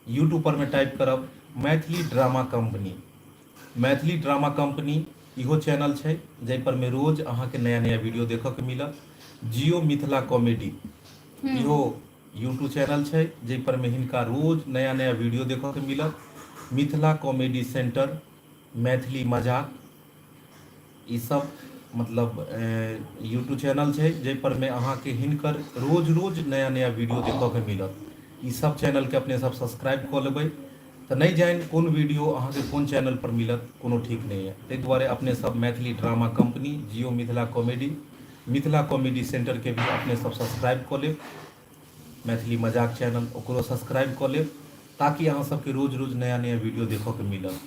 यूट्यूब पर मे टाइप करब Maithili drama company, Maithili drama company इहो चैनल छै जाहि पर मे रोज अहाँके नया नया वीडियो देखऽ के मिलत। जियो मिथिला कॉमेडी इहो यूट्यूब चैनल छै जाहि पर मे हिनका रोज नया नया वीडियो देखऽ के मिलत। मिथिला कॉमेडी सेंटर, मैथिली मजाक, ई सब मतलब यूट्यूब चैनल छै जाहि पर मे अहाँके हिनकर रोज रोज नया नया वीडियो देखऽ के मिलत। ई सब चैनल के अपने सब सब्सक्राइब कऽ लेबै तऽ नहि जानि कोन वीडियो अहाँके कोन चैनल पर मिलत, कोनो ठीक नहि यऽ। ताहि दुआरे अपने सब Maithili drama company, Jio Mithila comedy, Mithila comedy centre के भी अपने सब सब्सक्राइब कऽ लेब। मैथिली मजाक चैनल ओकरो सब्सक्राइब कऽ लेब ताकि अहाँ सबके रोज रोज नया नया वीडियो देखऽ के मिलत।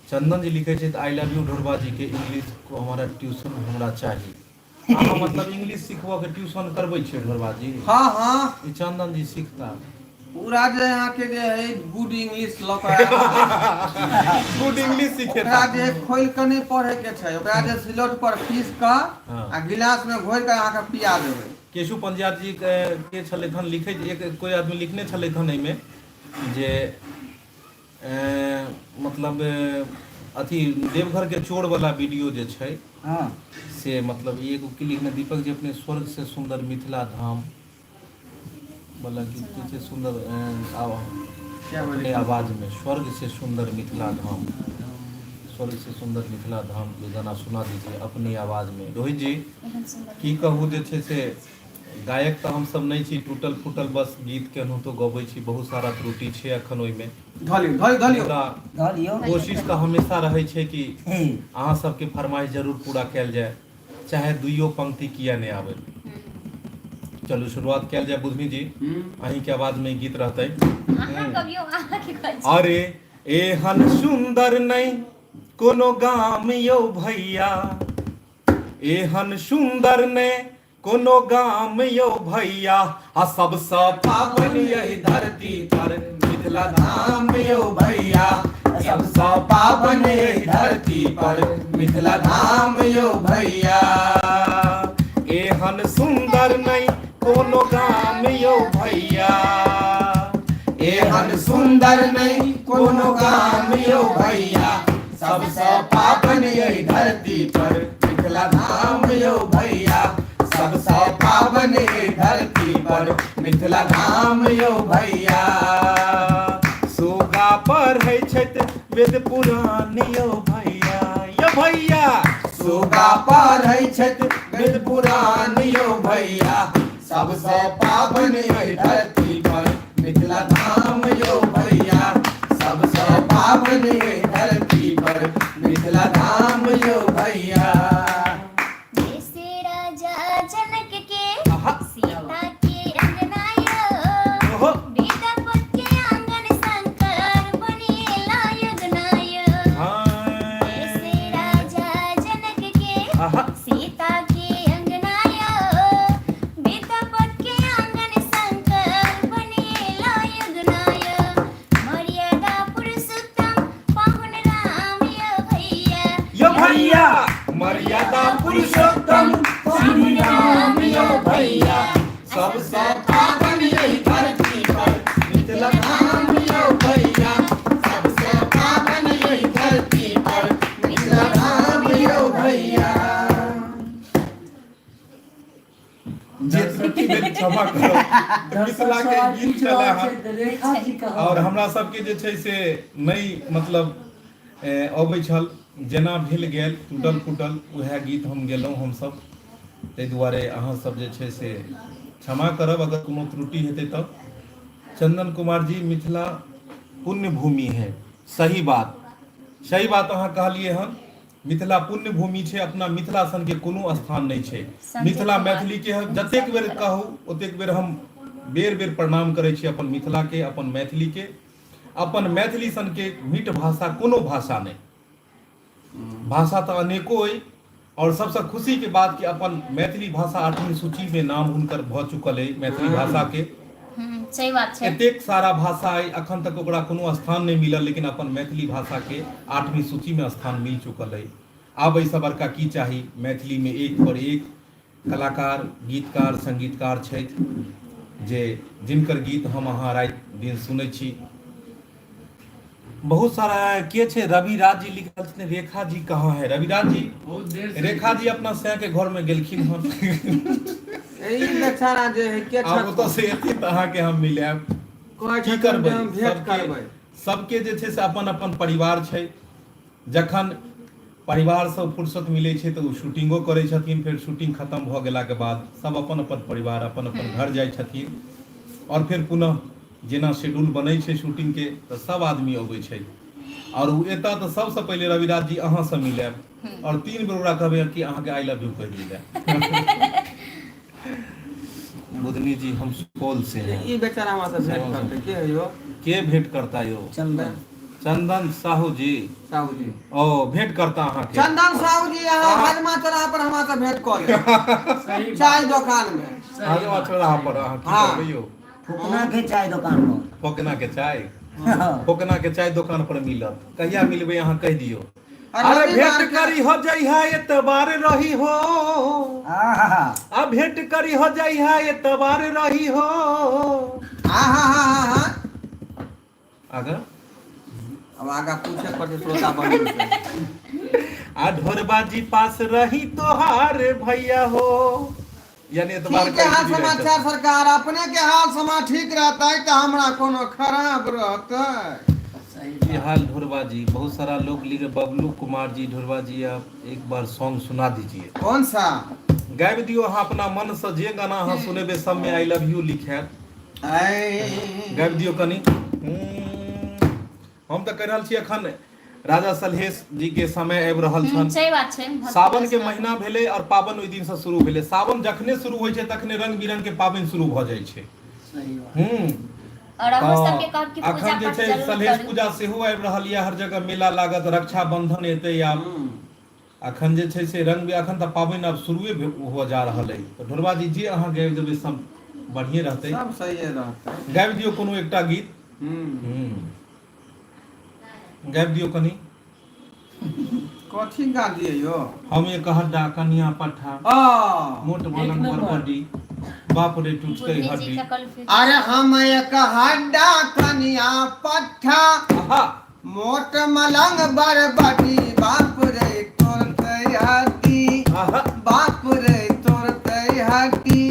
चंदन जी लिखै छथि I love you Dhorba जी के इंग्लिश को हमारा ट्यूशन हमरा चाही। अहाँ मतलब इंग्लिश सिखबऽ के ट्यूशन करबै छियै ढोरबा जी? हाँ हाँ। ई चंदन जी सिखता पूरा जे अहाँके जे है गुड इंग्लिश लऽ कऽ आयल छै। गुड इंग्लिश सिखेता। ओकरा जे खोलि कऽ नहि पढ़ै के छै, ओकरा जे सिलौट पर पीस कऽ आ गिलास मे घोरि कऽ अहाँके पिया देबै। केशु पंजियार जी के छलथि हन लिखैत, एक कोई आदमी लिखने छलथि हन एहिमे जे मतलब अथी देवघर के चोर वाला वीडियो जे छै से मतलब एगो की लिखने दीपक जी अपने स्वर्ग से सुंदर मिथिला धाम वाला गीत की छै सुंदर अपने आवाज में स्वर्ग से सुंदर मिथिला धाम, स्वर्ग से सुंदर मिथिला धाम के गाना सुना दीजिए अपनी आवाज में। रोहित जी की कहू जे छै से गायक तऽ हमसब नहि छी, टूटल फूटल बस गीत केनाहितो गबै छी, बहुत सारा त्रुटि छै अखन ओहिमे। धऽ लियौ धऽ लियौ। मुदा धऽ लियौ। कोशिश तऽ हमेशा रहै छै कि अहाँ सबके फरमाइश जरूर पूरा कयल जाय, चाहे दुइयो पंक्ति किया नहि आबै। चलू शुरुआत कयल जाय बुधनी जी, अहीं के आवाज में गीत रहतै। अहाँ कवियो अहाँ की कहै छी? अरे एहन सुंदर नहि कोनो गाम यौ भैया, एहन सुंदर ने कोनो गाम यौ भैया, आ सबसँ पावन यही धरती पर मिथिला धाम यौ भैया, सबसँ पावन यही धरती पर मिथिला धाम यौ भैया, एहन सुंदर नहि कोनो गाम यौ भैया, एहन सुंदर नहि कोनो गाम यौ भैया, सबसँ पावन यही धरती पर मिथिला धाम यौ भैया, सबसँ पावन यही धरती पर मिथिला धाम यौ भैया। सुगा पढ़ै छथि वेद पुराण यौ भैया, यौ भैया, सुगा पढ़ै छथि वेद पुराण यौ भैया, सबसँ पावन यही धरती पर मिथिला धाम यौ भैया, सबसँ पावन यही धरती पर मिथिला धाम यौ भैया। जैसे राजा जनक के आहा। सीता के अंगनायो, ओहो। विद्यापति के आंगन शंकर बनेला यज्ञनायो। हाँ। जैसे राजा जनक के आहा। सीता के अंगनायो, विद्यापति के आंगन शंकर बनेला यज्ञनायो। मर्यादा पुरुषोत्तम पाहुन राम यो भैया, यो भैया, मर्यादा पुरुषोत्तम श्री राम यो भैया, सबसँ पावन यही धरती पर मिथिला धाम यो भैया, सबसँ पावन यही धरती पर मिथिला धाम यो भैया। जे त्रुटि भेल क्षमा करब। दर्शक मिथिला सब के आइ गीत पूछि छलै रहल हन छै जे रेखा जी कहाँ आओर गेल? हमरा सबके जे छै से नहि मतलब अबै छल, जेना भेल गेल टूटल फूटल उएह गीत हम गेलहुँ हमसब। ताहि दुआरे अहाँ सब जे छै से क्षमा करब अगर कोनो त्रुटि हेतै तऽ। चंदन कुमार जी मिथिला पुण्य भूमि है, सही बात, सही बात अहाँ कहलियै हन। मिथिला पुण्य भूमि छै, अपना मिथिला सन के कोनो स्थान नहि छै। संजय मिथिला कुमार मैथिली के जतेक बेर कहू ओतेक बेर हम बेर बेर प्रणाम करै छी अपन मिथिला के, अपन मैथिली के। अपन मैथिली सन के मीठ भाषा कोनो भाषा नहि, भाषा तऽ अनेको अइ। और सबसँ खुशी के बात कि अपन मैथिली भाषा आठवीं सूची में नाम हुनकर भऽ चुकल अइ मैथिली भाषा के। सही बात छै। एतेक सारा भाषा अइ, अखन तक ओकरा कोनो स्थान नहि मिलल, लेकिन अपन मैथिली भाषा के आठवीं सूची में स्थान मिल चुकल अइ। आब एहिसँ बड़का की चाही। मैथिली में एक पर एक कलाकार, गीतकार, संगीतकार छथि जे जिनकर गीत हम अहाँ राति दिन सुनै छी। बहुत सारा के छै। रविराज जी लिखल छथिन रेखा जी कहाँ है। रविराज जी, बहुत देर से रेखा जी अपना सैं के घर में गेलखिन हन। ई बेचारा जे है के आब ओतऽ से एथिन तऽ अहाँके हम मिलायब। कहै की छथिन करबै, जे हम भेंट सबके करबै। सबके जे छै से अपन अपन परिवार छै। जखन परिवारसँ फुर्सत मिलै छै तऽ ओ शूटिंगो करै छथिन, फेर शूटिंग खतम भऽ गेलाके बाद सब अपन अपन परिवार अपन अपन घर जाइ छथिन आओर फेर पुनः जेना शेड्यूल बनै छै शूटिंगके तऽ सब आदमी अबै छै। आओर ओ एता तऽ सबसँ पहिले रविराज जी अहाँसँ मिलायब आओर 3 बेर ओकरा कहबै कि अहाँके I love you कहि दियै। बुधनी जी हम सुपौल से हैं। ई बेचारा हमरा से भेंट करतै के है यो? के भेंट करता यो? चंदन। चंदन साहू जी। साहू जी। ओ भेंट करता अहाँके। चंदन साहू जी अहाँ हजमा चौराहा पर हमरा से भेंट कऽ लेब। सही बात। चाय दोकान में। सही हजमा बात। चौराहा पर अहाँ की हाँ। करबै यो? फुकना के चाय दोकान पर। फोकना के चाय? फोकना के चाय दोकान पर मिलत। कहिया मिलबै अहाँ कहि दियौ। अरे अरे रविवार भेंट के- करी हो जइहा एतबार रही हो। आहा। आ भेंट करी हो जइहा एतबार रही हो। आहा हा हा हा। आगा अब आगा पूछे पड़तै श्रोता बंधु से। आ ढोरबाजी पास रही तोहार भैया हो, यानी एतबार ठीक है हाल के समाचार सरकार, अपने के हाल समाचार ठीक रहतै तऽ हमरा कोनो खराब रहतै? सही की बात। हाल ढोरबा जी? बहुत सारा लोग लिख रहे, बबलू कुमार जी ढोरबा जी आप एक बार सॉन्ग सुना दीजिए। कौन सा? गाबि दियौ अहाँ अपना मन से, जे गाना अहाँ सुनेबै सबमे I love you लिखायत। ऐ गाबि दियौ कनि। हम तऽ कहि रहल छी अखन राजा सलहेश जी के समय आबि रहल छनि। सही बात छै। भक्ति सावन के रस महीना भेलै और पाबनि ओहि दिन से शुरू भेलै। सावन जखने शुरू होइ छै तखने रंग बिरंग के पाबनि शुरू भऽ जाइ छै। सही बात। और अहूँ तऽ सबके कहब कि पूजा अखन जे पाठ छै जरूर सलहेश करू। पूजा सेहो आबि रहल यऽ, हर जगह मेला लागत, रक्षाबंधन एतै आब। अखन जे छै से रंग अखन तऽ पाबनि आब शुरुए हुअ जा रहल अइ। तऽ ढोरबा जी जे अहाँ गाबि देबै सब बढ़िए रहतै। सब सहिए रहतै। गाबि दियौ कोनो एकटा गीत। गाबि दियौ कनि। कथी गा दियै यो? हम एक हड्डा कनिया पट्ठा आ मोट एक मलंग नंबर। बड़बडी बाप रे टूटते बुधनी जी हड्डी। का कल अरे हम एक हड्डा कनिया पट्ठा आहा मोट मलंग बरबटी बाप रे तोड़तै हड्डी आहा बाप रे तोड़तै हड्डी।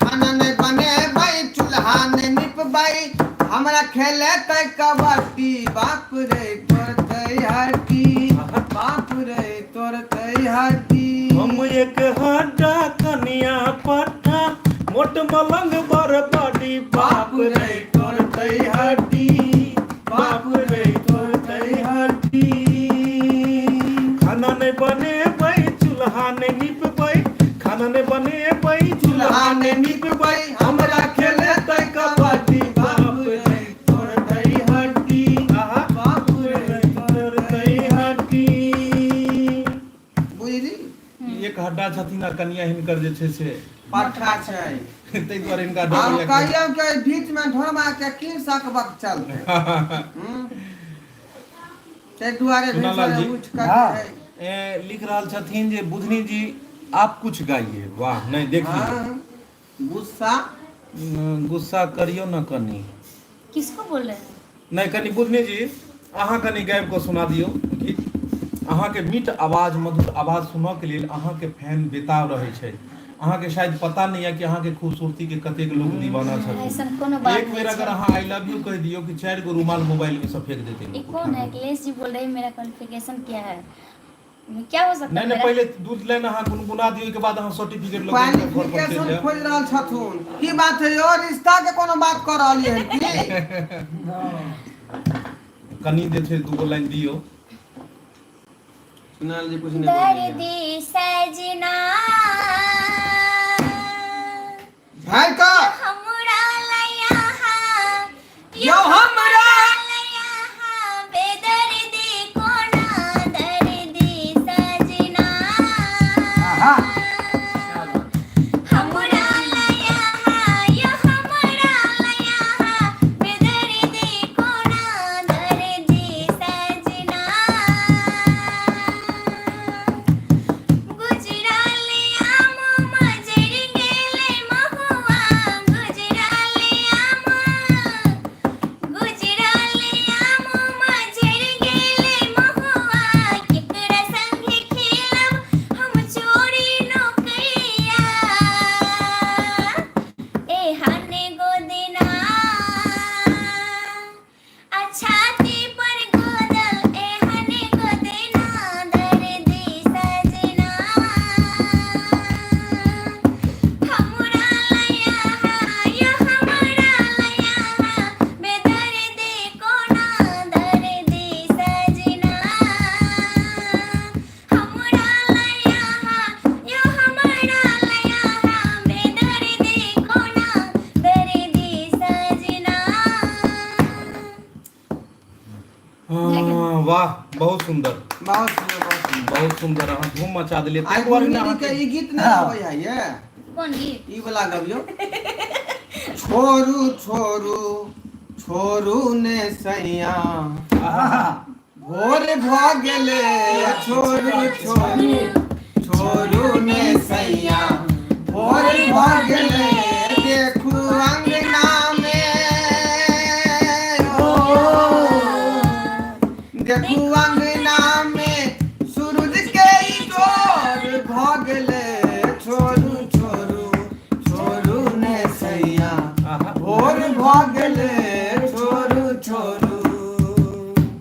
खाना नहि बनेबै चूल्हा नहि निपबै हमरा खेलेतै कबड्डी बाप रे तोड़तै हड्डी बाप रे तोड़तै हड्डी। हम एक हड्डा कनिया पट्ठा मोट मलंग बरबडी बाप रे तोड़तै हड्डी बाप रे तोड़तै हड्डी। खाना नहि बनेबै चूल्हा नहि निपबै, खाना नहि बनेबै चूल्हा नहि निपबै हमरा खेलेतै कबड्डी बाप रे तोड़तै हड्डी। आहा बाप रे तोड़तै हड्डी। बुझली? ई एक हड्डा छथिन आ कनिया हिनकर जे छै से पट्ठा छै, ताहि दुआरे हिनका आब डर होइया कि- कहियौ के बीच में ढोरबा के की सकबक चलतै। ताहि दुआरे सुनालाल जी। भिनसरे उठि कऽ हाँ। जे है, लिख रहल छथिन जे बुधनी जी आप कुछ गाइए। वाह नहीं देख लियौ। हाँ, गुस्सा गुस्सा करियौ न कनि। किसको बोल रहे हैं? नहीं कनि बुधनी जी अहाँ कनि गाबि कऽ सुना दियौ गीत। अहाँके मीठ आवाज मधुर आवाज सुनऽ के लेल अहाँके फैन बेताब रहै छै। अहाँके शायद पता नहि यऽ कि अहाँके खूबसूरती के कतेक लोग दीवाना छथिन। ऐसन कोनो बात एक बेर नहीं अगर छै। अहाँ I love you कहि दियौ कि 4 गो रुमाल मोबाइल में से फेंक देतै ये लोग कौन उठा है कऽ। अखिलेश जी बोल रहे हैं मेरा क्वालिफिकेशन क्या है, क्या हो सकता नहि है नहि मेरा? पहिले दू लाइन अहाँ गुनगुना दियौ, ओहिके बाद अहाँ सर्टिफिकेट लऽ कऽ घर पर चलि क्वालिफिकेशन जायब। खोजि रहल छथुन। की बात है यौ, रिश्ता के कोनो बात कऽ रहलियै हन की? कनि जे छै दूगो लाइन दियौ। सुनाल जी कुछ नहीं बोलैया। दर्दी सजना झाड़ि कऽ हमरा लया यौ हमरा लया बेदर्दी कोना दर्दी सजना आहा हमरा लया यो हमरा लया बेदर्दी कोना दर्दी सजना गुजराले आम मजर गेले महुआ गुजराले आम गुजराले आम मजर गेले महुआ केकरा संगे खेलब हम चोरी नौकरिया ए हाने गोदना आ छाती पर गोदल एहन गोदना दर्दी सजना हमरा लया यो हमरा लया बेदर्दी कोना दर्दी सजना हमरा लया यो हमरा लया बेदर्दी कोना दर्दी सजना। हँ, वाह, बहुत सुन्दर। बहुत सुंदर, बहुत सुंदर। बहुत सुन्दर, अहाँ धूम मचा देलियै। आइ ताहि दुआरे ने गुनगुनी के अहाँके ई गीत नहि आबै है ये? कोन गीत? ई वाला गबियौ, छोड़ू छोड़ू छोड़ू ने सैया आहा भोर भऽ गेलै, छोड़ू छोड़ू छोड़ू ने सैया भोर भऽ गेलै, देखू अंगना मे ओ, देखू अंगना मे सूरज के इजोर भऽ गेलै, छोड़ू छोड़ू छोड़ू ने सैया आहा भोर भऽ गेलै, छोड़ू छोड़ू।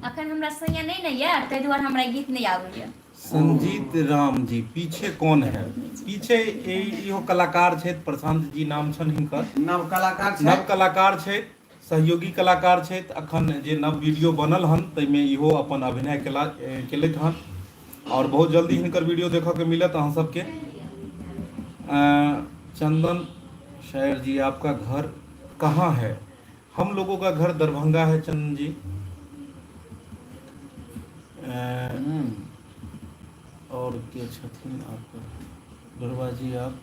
अखन हमरा सैया नहि ने यऽ, ताहि दुआरे हमरा गीत नहि आबैया। संजीत राम जी, पीछे कौन है? पीछे इहो कलाकार छथि, प्रशांत जी नाम छनि हिनकर। नव कलाकार नव छै। कलाकार छथि, सहयोगी कलाकार छथि। अखन जे नव वीडियो बनल हन ताहिमे इहो अपन अभिनय केला केलथि हन आओर बहुत जल्दी हिनकर वीडियो देखऽके मिलत अहाँ सबके। चंदन शायर जी, आपका घर कहाँ है? हम लोगों का घर दरभंगा है चंदन जी। और के छथिन आपका दुर्गा जी? आप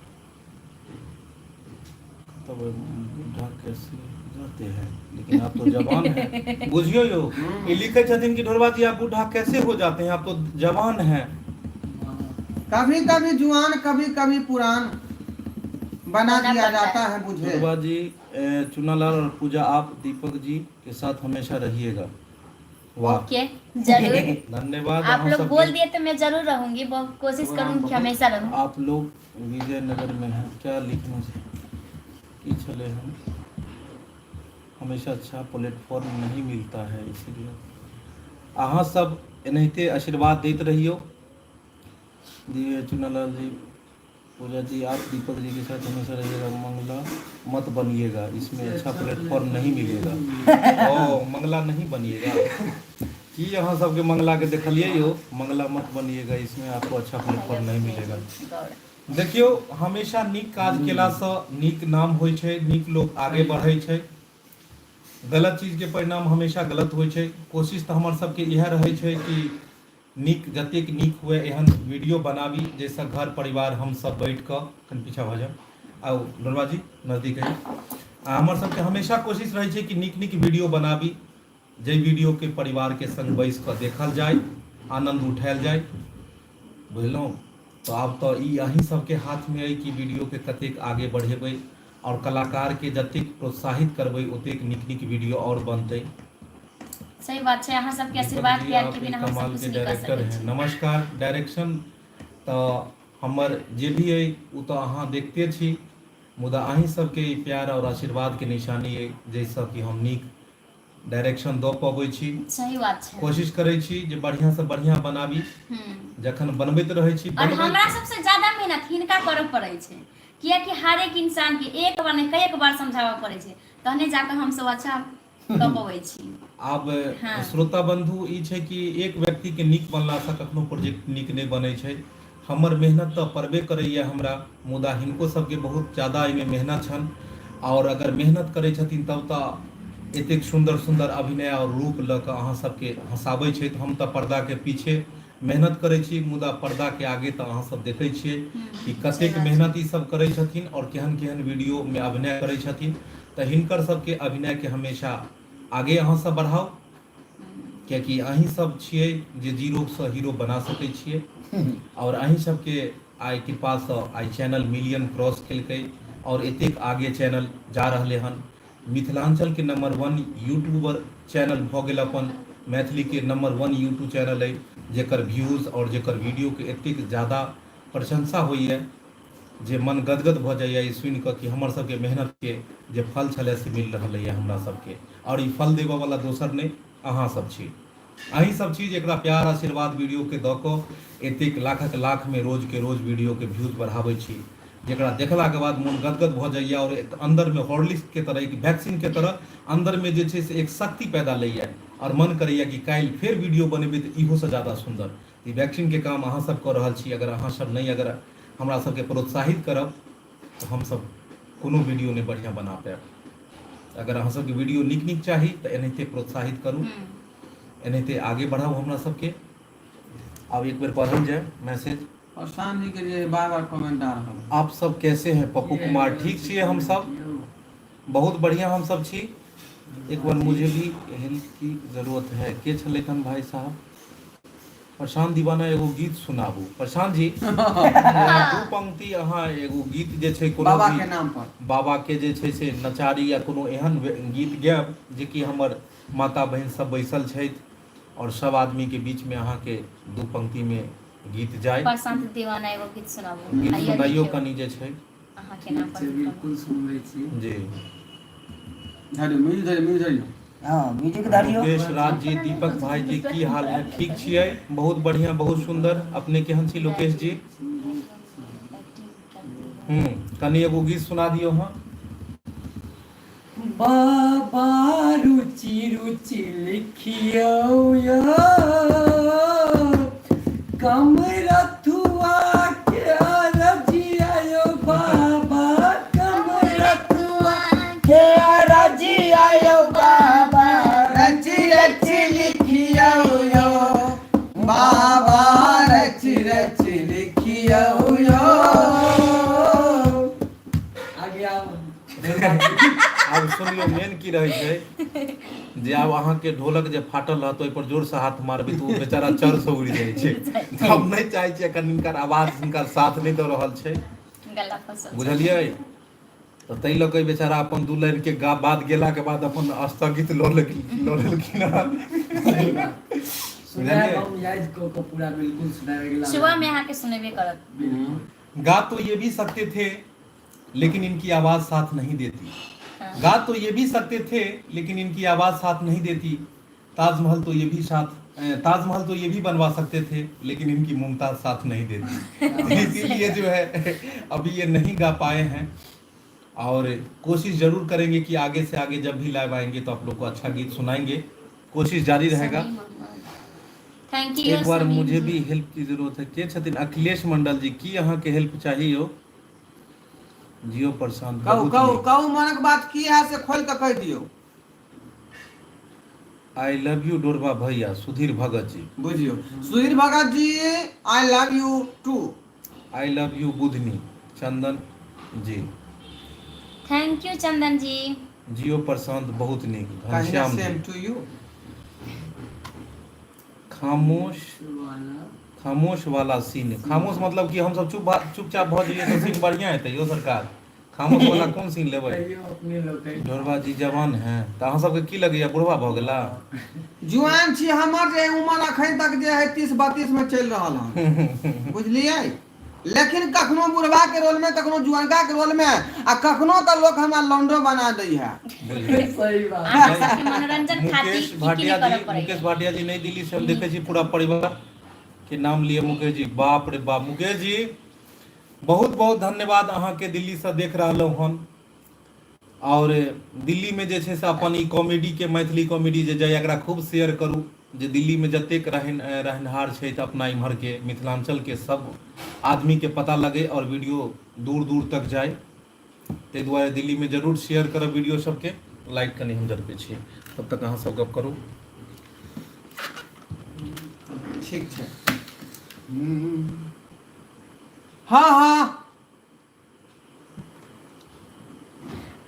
तब बूढ़ा कैसे जाते हैं, लेकिन आप तो जवान हैं। बुझियो यो, ई लिखे छथिन कि ढोरबा जी आप बूढ़ा कैसे हो जाते हैं, आप तो जवान हैं। कभी कभी जुआन कभी कभी पुरान बना बना दिया पड़ता जाता है मुझे। ढोरबा जी, चुनालाल और पूजा, आप दीपक जी के साथ हमेशा रहिएगा। वाह, ओके, जरूर। धन्यवाद। आप अहाँ लोग सबके। बोल दिए तो मैं जरूर रहूंगी, बहुत कोशिश करूंगी कि हमेशा रहूं। आप लोग विजयनगर में हैं क्या? लिखना छै की छले हम हमेशा अच्छा प्लेटफॉर्म नहीं मिलता है, इसीलिए अहाँ सब एनाहिते आशीर्वाद दैत रहियौ। जी चुनालाल जी, पूजा जी, आप दीपक जी के साथ हमेशा रहिएगा, मंगला मत बनिएगा, इसमें अच्छा प्लेटफॉर्म नहीं मिलेगा। ओ मंगला नहीं बनिएगा की? अहाँ सबके मंगला के देखलियै यौ? मंगला मत बनिएगा, इसमें आपको अच्छा प्लेटफॉर्म नहीं मिलेगा। देखियौ, हमेशा नीक काज केलासँ नीक नाम होइ छै, नीक लोक आगे बढ़ै छै। गलत चीजके परिणाम हमेशा गलत होइ छै। कोशिश तऽ हमर सबके इएह रहै छै कि नीक जतेक नीक हुए एहन वीडियो बनाबी जाहिसँ घर परिवार हमसब बैठ कऽ, कनि पीछा भऽ जाउ, आउ डोलबा जी नजदीक अइ, आ हमर सबके हमेशा कोशिश रहै छै कि नीक नीक वीडियो बनाबी जाहि वीडियोके परिवारके संग बैस कऽ देखल जाय, आनन्द उठायल जाय। बुझलहुँ? तऽ आब तऽ ई अहीं सबके हाथमे अइ कि वीडियोके कतेक आगे बढ़ेबै आओर कलाकारके जतेक प्रोत्साहित करबै ओतेक नीक नीक वीडियो आओर बनतै। सही बात छै, अहाँ सबके दीपक आशीर्वाद जी प्यार आप के एक बिना हम सब कमाल कुछ के नहीं कर डायरेक्टर सकै हैं। छी। नमस्कार। डायरेक्शन तऽ हमर जे भी अइ ओ तऽ अहाँ देखते छी, मुदा अहीं सबके ई प्यार आओर आशीर्वादके निशानी अइ जाहिसँ कि हम नीक डायरेक्शन दऽ पबै छी। सही बात छै। कोशिश करै छी जे बढ़िआँसँ बढ़िआँ बनाबी। जखन बनबैत रहै छी, और हमरा सबसे ज्यादा मेहनत हिनका करऽ पड़ै छै, कियाकि हर एक इंसान के एक बार नहि कई बार समझाबऽ पड़ै छै, तहने जाकऽ हमसब अच्छा कऽ पबै छी। आब श्रोता बंधु ई छै कि एक व्यक्ति के नीक बनलासँ कखनो प्रोजेक्ट नीक नहि बनै छै। हमर मेहनत तऽ पड़बे करैए हमरा, मुदा हिनको सबके बहुत ज्यादा एहिमे मेहनत छनि आओर अगर मेहनत करै छथिन तब तऽ एतेक सुन्दर सुन्दर अभिनय आओर रूप लऽ कऽ अहाँ सबके हँसाबै छथि। हम तऽ पर्दाके पीछे मेहनत करै छी, मुदा पर्दाके आगे तऽ अहाँ सब देखै छियै कि कतेक मेहनत ई सब करै छथिन आओर केहन केहन वीडियोमे अभिनय करै छथिन। तऽ हिनकर सबके अभिनयके हमेशा आगे अहाँ सब बढ़ाउ, कियाकि अहीं सब छियै जे जीरोसँ हीरो बना सकै छियै आओर अहीं सबके आइ कृपासँ आइ चैनल मिलियन क्रॉस केलकै आओर एतेक आगे चैनल जा रहलै हन। मिथिलाञ्चलके नम्बर 1 यूट्यूबर चैनल भऽ गेल, अपन मैथिलीके नम्बर 1 यूट्यूब चैनल अइ, जेकर व्यूज आओर जेकर वीडियोके एतेक ज्यादा प्रशंसा होइए जे मन गदगद भऽ जाइए ई सुनि कऽ कि हमर सबके मेहनतके जे फल छलै से मिल रहलैए हमरा सबके। आओर ई फल देबऽवला दोसर नहि, अहाँ सब छी, अहीं सब छी जे एकरा प्यार आशीर्वाद वीडियोके दऽ कऽ एतेक लाखक लाखमे रोजके रोज वीडियोके व्यूज बढ़ाबै छी, जकरा देखलाके बाद मोन गदगद भऽ जाइए आओर एक अन्दरमे हॉर्लिक्सके तरह, एक वैक्सीनके तरह अन्दरमे जे छै से एक शक्ति पैदा लैए आओर मन करैए कि काल्हि फेर वीडियो बनेबै तऽ इहोसँ ज्यादा सुन्दर। ई वैक्सीनके काम अहाँ सब कऽ रहल छी। अगर अहाँ सब नहि अगर हमरा सबके प्रोत्साहित करब तऽ हमसब कोनो वीडियो नहि बढ़िआँ बना पायब। अगर अहाँ सबके वीडियो नीक नीक चाही तऽ एनाहिते प्रोत्साहित करू, एनाहिते आगे बढ़ाउ हमरा सबके। आब एक बेर पढ़ल जाय मैसेज। प्रशांत जी के जे बार बार कमेंट आ रहल। आप सब कैसे हैं पप्पू कुमार? ठीक छियै हम सब, बहुत बढ़िया हम सब छी। एक बार मुझे भी हेल्प की जरूरत है। के छलै हन भाई साहब? प्रशांत दीवाना एगो गीत सुनाबू। प्रशांत जी, दू पंक्ति अहाँ एगो गीत जे छै कोनो बाबा भी के नाम पर, बाबा के जे छै से नचारी या कोनो एहन गीत गायब जे कि हमर माता बहिन सब बैसल छथि और सब आदमी के बीच में अहाँ के दू पंक्ति में गीत जाय। प्रशांत दीवाना एगो गीत सुनाबू। गीत आइयो सुनाइयो। देखियौ कनि जे छै अहाँ के नाम ठीक पर छै, गीत। बिल्कुल सुनबै छी। जी। धरियौ म्यूजिक, धरियौ म्यूजिक, धरियौ। हँ, म्यूजिक धरियौ। लोकेश राज जी, दीपक भाई जी, की हाल है? ठीक छियै, बहुत बढ़िया, बहुत सुंदर। अपने केहन छी लोकेश जी? कनि एगो गीत सुना दियौ। हँ। बाबा रुचि रुचि लिखियौ यौ, कमरथुआ के अरजिया यौ, बाबा कमरथुआ के अरजिया यौ, बाबा रचि रचि लिखियौ यौ, बाबा रचि रचि लिखियौ यौ। आगे आब। आब सुनियौ, मेन की रहै छै जे आब अहाँके ढोलक जे फाटल रहत ओहि पर जोर से हाथ मारबै तऽ ओ बेचारा चर से उड़ि जाइ छै। तऽ हम नहि चाहै छी एखन हिनकर आवाज हिनकर साथ नहि दऽ रहल छै। गला फंसल छै। बुझलियै? तऽ ताहि लऽ कऽ ई बेचारा अपन दू लाइन के गा बाद गेलाके बाद अपन स्थगित लऽ लेलखिन हन। सही बात सुनायब। बुझलियै? हम याद कऽ कऽ पूरा बिल्कुल सुनायब अगिला सुबह बेर। में अहाँके सुनेबे करत। बिल्कुल। गा तो ये भी सकते थे लेकिन इनकी आवाज साथ नहीं देती। गा तो ये भी सकते थे लेकिन इनकी आवाज साथ नहीं देती। ताजमहल तो ये भी साथ ताजमहल तो ये भी बनवा सकते थे लेकिन इनकी मुमताज साथ नहीं देती। इसीलिए जो है अभी ये नहीं गा पाए हैं और कोशिश जरूर करेंगे कि आगे से आगे जब भी लाइव आएंगे तो आप लोग को अच्छा गीत सुनाएंगे। कोशिश जारी रहेगा। Thank you. एक बार मुझे भी हेल्प की जरूरत है। के छथिन अखिलेश मंडल जी? की अहाँ के हेल्प चाहिए हो? जियो प्रशांत। कहू। बहुत कहू। नीक। कहू, मनक बात की है से खोल कऽ कहि दियौ। I love you Dorba भैया, सुधीर भगत जी। बुझियौ Sudhir Bhagat ji, I love you too. I love you Budhni, Chandan ji. Thank you Chandan ji. Jio Prashant, बहुत नीक। कहिना। घनश्याम जी। सेम टू यू। खामोश वाला। खामोश वाला सीन। खामोश मतलब कि हमसब चुपचाप भऽ जइए तऽ सीन बढ़िया हेतै यौ सरकार? खामोश वाला कोन सीन लेबै? कहियो अपने लोकनि। ढोरबा जी जवान हैं, तऽ अहाँ सबके की लगैया, बुढ़वा भऽ गेला? जुआन छी। हमर जे उमर अखन तक जे है 30-32 में चलि रहल हन, बुझलियै? लेकिन कखनो बुढ़वा के रोल में, कखनो जुअनका के रोल में, आ कखनो तऽ लोक हमरा लौंडो बना दै है। सही बात। अहाँ सबके मनोरंजन खातिर मुकेश की की भाटिया नहि करऽ जी, पड़ैया। मुकेश भाटिया जी नई दिल्ली से हम देखे छी पूरा परिवार के नाम लिए मुकेश जी। बाप रे बाप मुकेश जी, बहुत बहुत धन्यवाद अहाँके दिल्ली से देख रहलहुँ हन। और दिल्ली में जे छै से अपन ई कॉमेडी के, मैथिली कॉमेडी जे जाय, एकरा खूब शेयर करू जे दिल्ली में जतेक रहनिहार छै अपना इम्हर के मिथिलांचल के सब आदमी के पता लगे और वीडियो दूर दूर तक जाय। ताहि दुआरे दिल्ली में जरूर शेयर करब वीडियो सबके। लाइक कनि हम जरबै छी, तब तक अहाँ सब गप करू। ठीक छै। हँ हँ।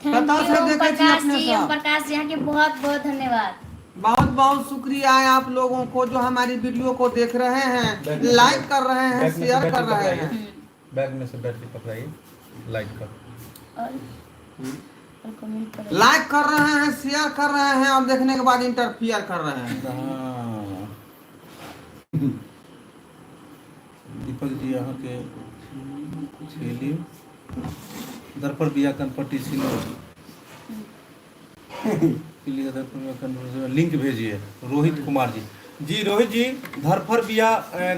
Thank कतऽ से you देखै छी प्रकाश अपने जी। सब? ओम प्रकाश जी, अहाँके बहुत बहुत धन्यवाद। बहुत बहुत शुक्रिया है आप लोगों को जो हमारी वीडियो को देख रहे हैं, बैग में से लाइक कर रहे हैं, बैग में से शेयर बैटरी कर रहे पकड़ाइए। हैं। बैग में से बैटरी पकड़ाइए, लाइक का। और कमेंट करो। लाइक कर रहे हैं, शेयर कर रहे हैं और देखने के बाद इंटरफियर कर रहे हैं। हाँ। दीपक जी अहाँके फिल्म दर्पण बिया कनपट्टी सिलो लिंक भेजिए। रोहित कुमार जी, जी रोहित जी, धरफर बिया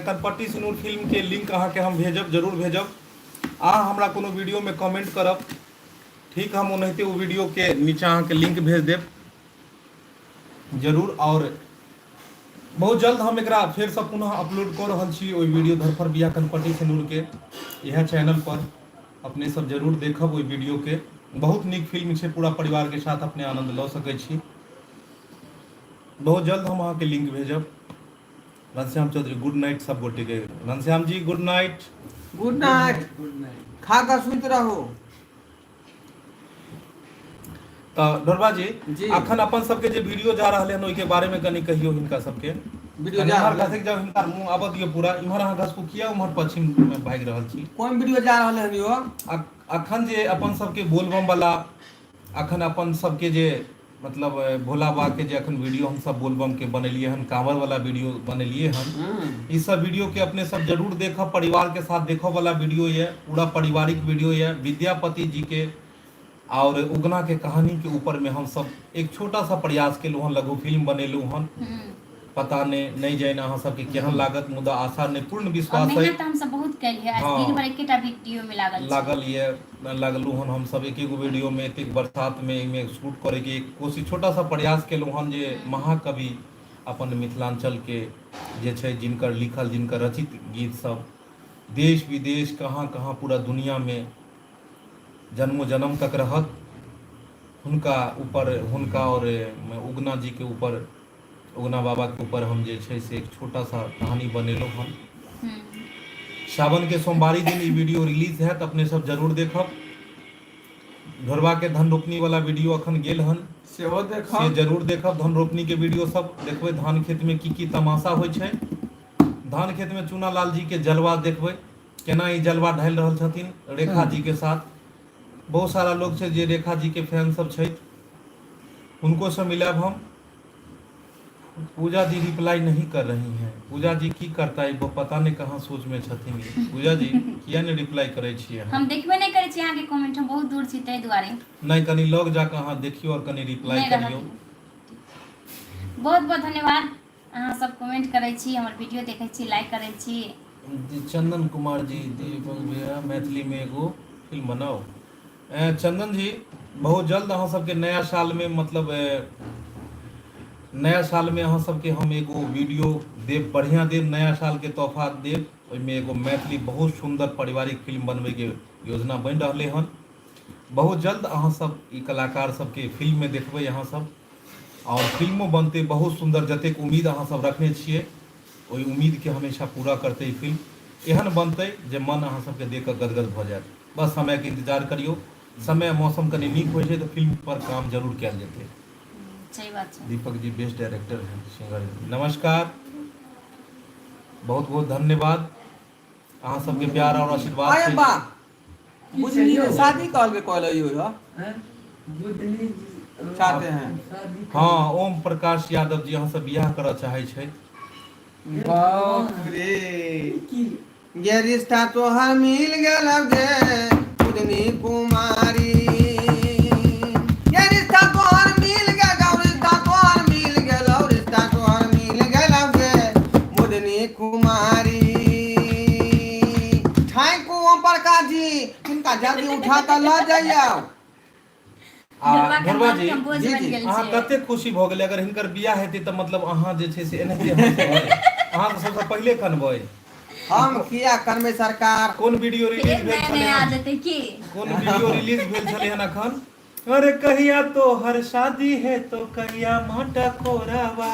कनपट्टी सिनूर फिल्म के लिंक अहाँके हम भेजब, जरूर भेजब। अहाँ हमरा कोनो वीडियो में कमेंट करब, ठीक, हम ओनाहिते ओ वीडियो के नीचा अहाँके लिंक भेज देब जरूर। और बहुत जल्द हम एकरा फेरसँ पुनः अपलोड कऽ रहल छी ओहि वीडियो धरफर बिया कनपट्टी सिनूरके इएह चैनल पर। अपने सब जरूर देखब ओहि वीडियोके। बहुत नीक फिल्म छै, पूरा परिवारके साथ अपने आनंद लऽ सकै छी। बहुत जल्द हम अहाँके लिंक भेजब। घनश्याम चौधरी गुड नाइट सब गोटेके। Ghanshyam ji good night. Good night. Good night. खा कऽ सुति रहू। तऽ ढोरबा जी, जी। अखन अपन सबके जे वीडियो जा रहल हन ओहिके बारे में कनि कहियौ हिनका सबके। वीडियो कनि जा इम्हर रहल घसकि जाउ, हिनका मुँह आबऽ दियौ पूरा। इम्हर अहाँ घसकू किया उम्हर पश्चिम में भागि रहल छी? कोन वीडियो जा रहल हन यौ? अखन जे अपन सबके बोलबम वाला, अखन अपन सबके जे मतलब भोला बाबा के जे अखन वीडियो हम सब बोलबम के बनेलिए हन, कांवर वाला वीडियो बनेलिए हन, ई सब वीडियो के अपने सब जरूर देखब, परिवार के साथ देखऽ वाला वीडियो ये, पूरा पारिवारिक वीडियो ये। विद्यापति जी के और उगना के कहानी के ऊपर में हम सब एक छोटा सा प्रयास केलहुँ हन, लघु फिल्म बनेलहुँ हन। पता नहीं, नहीं जानि अहाँ सबके केहन लागत, मुदा आशा नहीं, पूर्ण और विश्वास है। मेहनत हम सब बहुत केलियै आज। हाँ। दिन भर एकेटा वीडियो में लागल छी। लागल ये, लागलहुँ हन हम सब एक एगो वीडियो में एतेक बरसात में एहिमे शूट करे के एक कोशिश, छोटा सा प्रयास केलहुँ हन जे महाकवि अपन मिथिलांचल के जे छै, जिनकर लिखल, जिनकर रचित गीत सब देश विदेश कहाँ कहाँ पूरा दुनिया में जन्मो जन्म तक रहत, हुनका ऊपर, हुनका और उगना जी के ऊपर, उगना बाबा के ऊपर हम जे छै से एक छोटा सा कहानी बनेलहुँ हन। सावन के सोमवारी दिन ई वीडियो रिलीज हैत, अपने सब जरूर देखब। ढोरबा के धन रोपनी वाला वीडियो अखन गेल हन, सेहो से देखब। जरूर देखब। धन रोपनी के वीडियो सब देखबै, धान खेत में की की तमाशा होइ छै, धान खेत में चूना लाल जी के जलवा देखबै, केना ई जलवा ढालि रहल छथिन रेखा जी के साथ। बहुत सारा लोग छै जे रेखा जी के फैन सब छथि, हुनको से मिलायब हम। पूजा जी रिप्लाई नहीं कर रही हैं। पूजा जी की करता है वो पता नहीं, कहाँ सोच में छथिन ई। पूजा जी किया नहीं रिप्लाई करै छियै अहाँ? हम देखबे नहि करै छी अहाँके कमेंट, हम बहुत दूर छी ताहि दुआरे। नहि, कनि लग जाकऽ अहाँ देखियौ और कनि रिप्लाई नहि करियौ। रहत। बहुत बहुत धन्यवाद, अहाँ सब कमेंट करै छी, हमर वीडियो देखै छी, लाइक करै छी। जी चंदन कुमार जी, दीपक भैया मैथिली में एगो फिल्म बनाओ। चंदन जी, बहुत जल्द अहाँ सबके नया साल में, मतलब नया साल में अहाँ सबके हम एगो वीडियो देब, बढ़िया देब, नया साल के तोहफा देब। ओहिमे एगो मैथिली बहुत सुंदर पारिवारिक फिल्म बनबै के योजना बनि रहलै हन। बहुत जल्द अहाँ सब ई कलाकार सबके फिल्म में देखबै अहाँ सब, और फिल्मो बनतै बहुत सुंदर। जतेक उम्मीद अहाँ सब रखने छियै ओहि उम्मीद के हमेशा पूरा करतै ई फिल्म। एहन बनतै जे मन अहाँ सबके देख कऽ गदगद भऽ जायत। बस समय के इंतजार करियौ, समय मौसम कनि नीक होइ छै तऽ फिल्म पर काम जरूर कयल जेतै। सही बात छै। दीपक जी बेस्ट डायरेक्टर हैं, सिंगर। नमस्कार, बहुत बहुत धन्यवाद अहाँ सबके प्यार और आशीर्वाद अरे से। बा की बुझली छै यौ? शादी कहलकै कहले यौ यौ। हैं? बुधनी चाहते हैं। शादी हाँ, ओम प्रकाश यादव जी अहाँ से बियाह करऽ चाहै छै। बाप रे। की गे रिश्ता तोहर मिल गेल गे बुधनी कुमारी। गे रिश्ता तोहर मिल गेल, रिश्ता तोहर मिल गेल, रिश्ता तोहर मिल गेल गे बुधनी कुमारी। Thank you Om Prakash ji, हिनका जल्दी उठा कऽ लऽ जइयौ। आ ढोरबा के ढोरबा माथ जी के बोझ जी, बनि जी। गेल अहाँ छै। कते खुशी भऽ गेलै अगर हिनकर बियाह हेतै तऽ मतलब अहाँ जे छै से एनाहिते हँसबै, अहाँ तऽ सबसँ पहिले कनबै। हम किया करबै सरकार? कोन वीडियो रिलीज फेर भेल नया छलै नया आ हन? जेतै की? कोन वीडियो रिलीज भेल छलै हन अखन? अरे कहिया तोहर शादी है तो कहिया माटा कोरावा।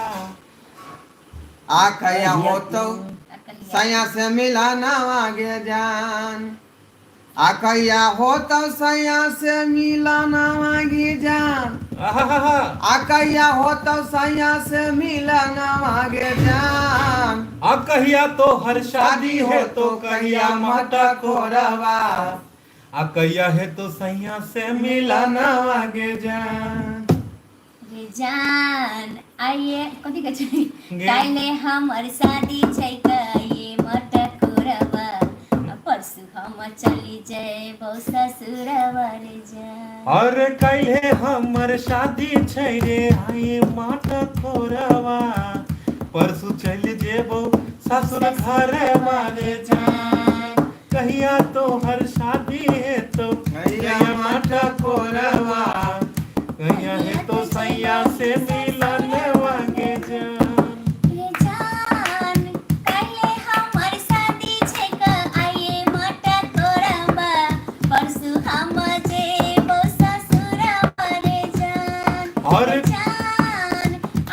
आ कहिया होतौ आ कहिया सैया से मिलाना आगे जान, आ कहिया होतौ सैया से मिलाना आगे जान, आहाहाहा। आ कहिया होतौ सैया से मिलाना आगे जान, आ कहिया तोहर शादी है तो कहिया माटा कोरावा, आ कहिया है तो सैया से मिलाना आगे जान। रे जान आइए कथी कहै छै? गे। काल्हि हमर शादी छै कहिए मटकुरबा, आ परसू हम चली जयबौ ससुरबा रे जान। अरे काल्हे हमर शादी छै रे आए माटा कोरावा, परसू चलि जेबौ ससुर घरे मारे जान। कहिया तोहर शादी है तो कहिया माटा कोरावा, कहिया है तो सैया से मिलन वागे जान। रे जान काल्हि हमर शादी छै क आइए मटकुरबा, परसू हम जेबौ ससुरबा रे जान। और रे जान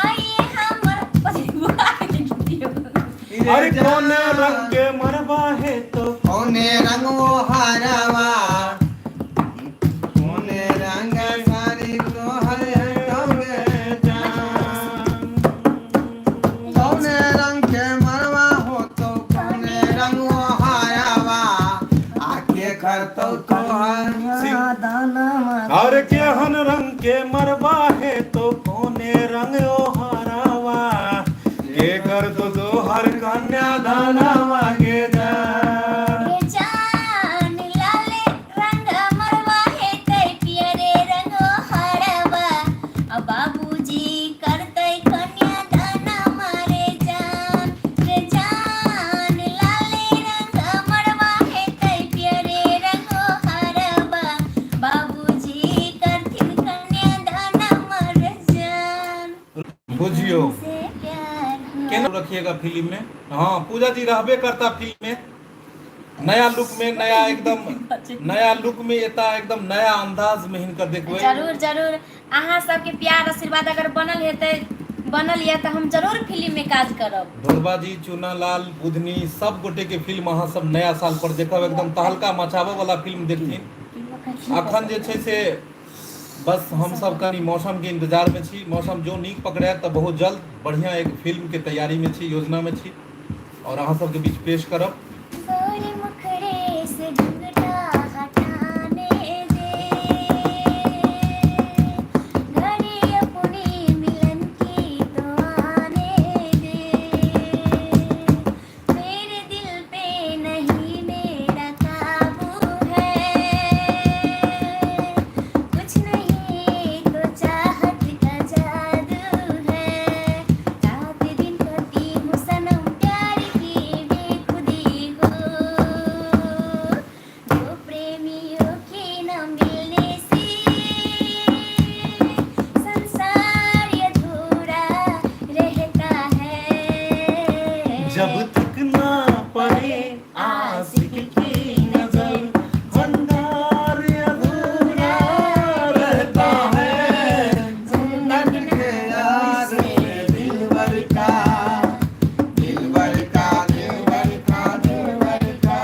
आइए हमर अरे कौन रंग के मरबा है तो कौने रंग वो हरवा, कौने रंग सारी तोहर तोरे जान। कौने रंग के मरवा हो तो कौने रंग वो हरवा, आके करतौ तोहर और केहन रंग के मरबा है तो कोने रंग ओ हरावा, के कर तो तोहर कन्या दाना मांगे जान। रे जान लाले रंग मरवा हेतै पियरे रंग हरवा, आ बाबूजी करतै कन्या दाना मारे जान। रे जान लाले रंग मरवा हेतै पियरे रंग हरवा, बाबूजी करथिन कन्या दाना मारे जान। बुझियो से प्यार हुआ। केना रखिएगा फिल्म में? हाँ पूजा जी रहबे करता फिल्म में, नया लुक में, नया एकदम नया लुक में एता एकदम नया अंदाज में हिनकर देखबै। जरूर जरूर, अहाँ सबके प्यार आशीर्वाद अगर बनल हेतै, बनल यऽ तऽ हम जरूर फिल्म में काज करब। ढोरबा जी, चूना लाल, बुधनी सब गोटे के फिल्म अहाँ सब नया साल पर देखब, एकदम तहलका मचाबऽ वाला फिल्म देखथिन। अखन जे छै से बस हम सब कनी मौसम के इंतजार में छी, मौसम जो नीक पकड़ायत तऽ बहुत जल्द बढ़िया एक फिल्म के तैयारी में छी, योजना में छी और अहाँ सबके बीच पेश करब। गोरे मुखड़े से घुंघटा हटाने दे, घड़ी अपने मिलन की तो आने दे, मेरे दिल पे नहीं मेरा काबू है, कुछ नहीं तो चाहत का जादू है, रात दिन करती हूँ सनम प्यार की बेखुदी हो, दो प्रेमियों के न मिलने से संसार अधूरा रहता है। जब तक ना पड़े आशिक की नजर, भंडार अधूरा रहता है। सुंदर के यार दिलबर का, दिलबर का, दिलबर का, दिलबर का।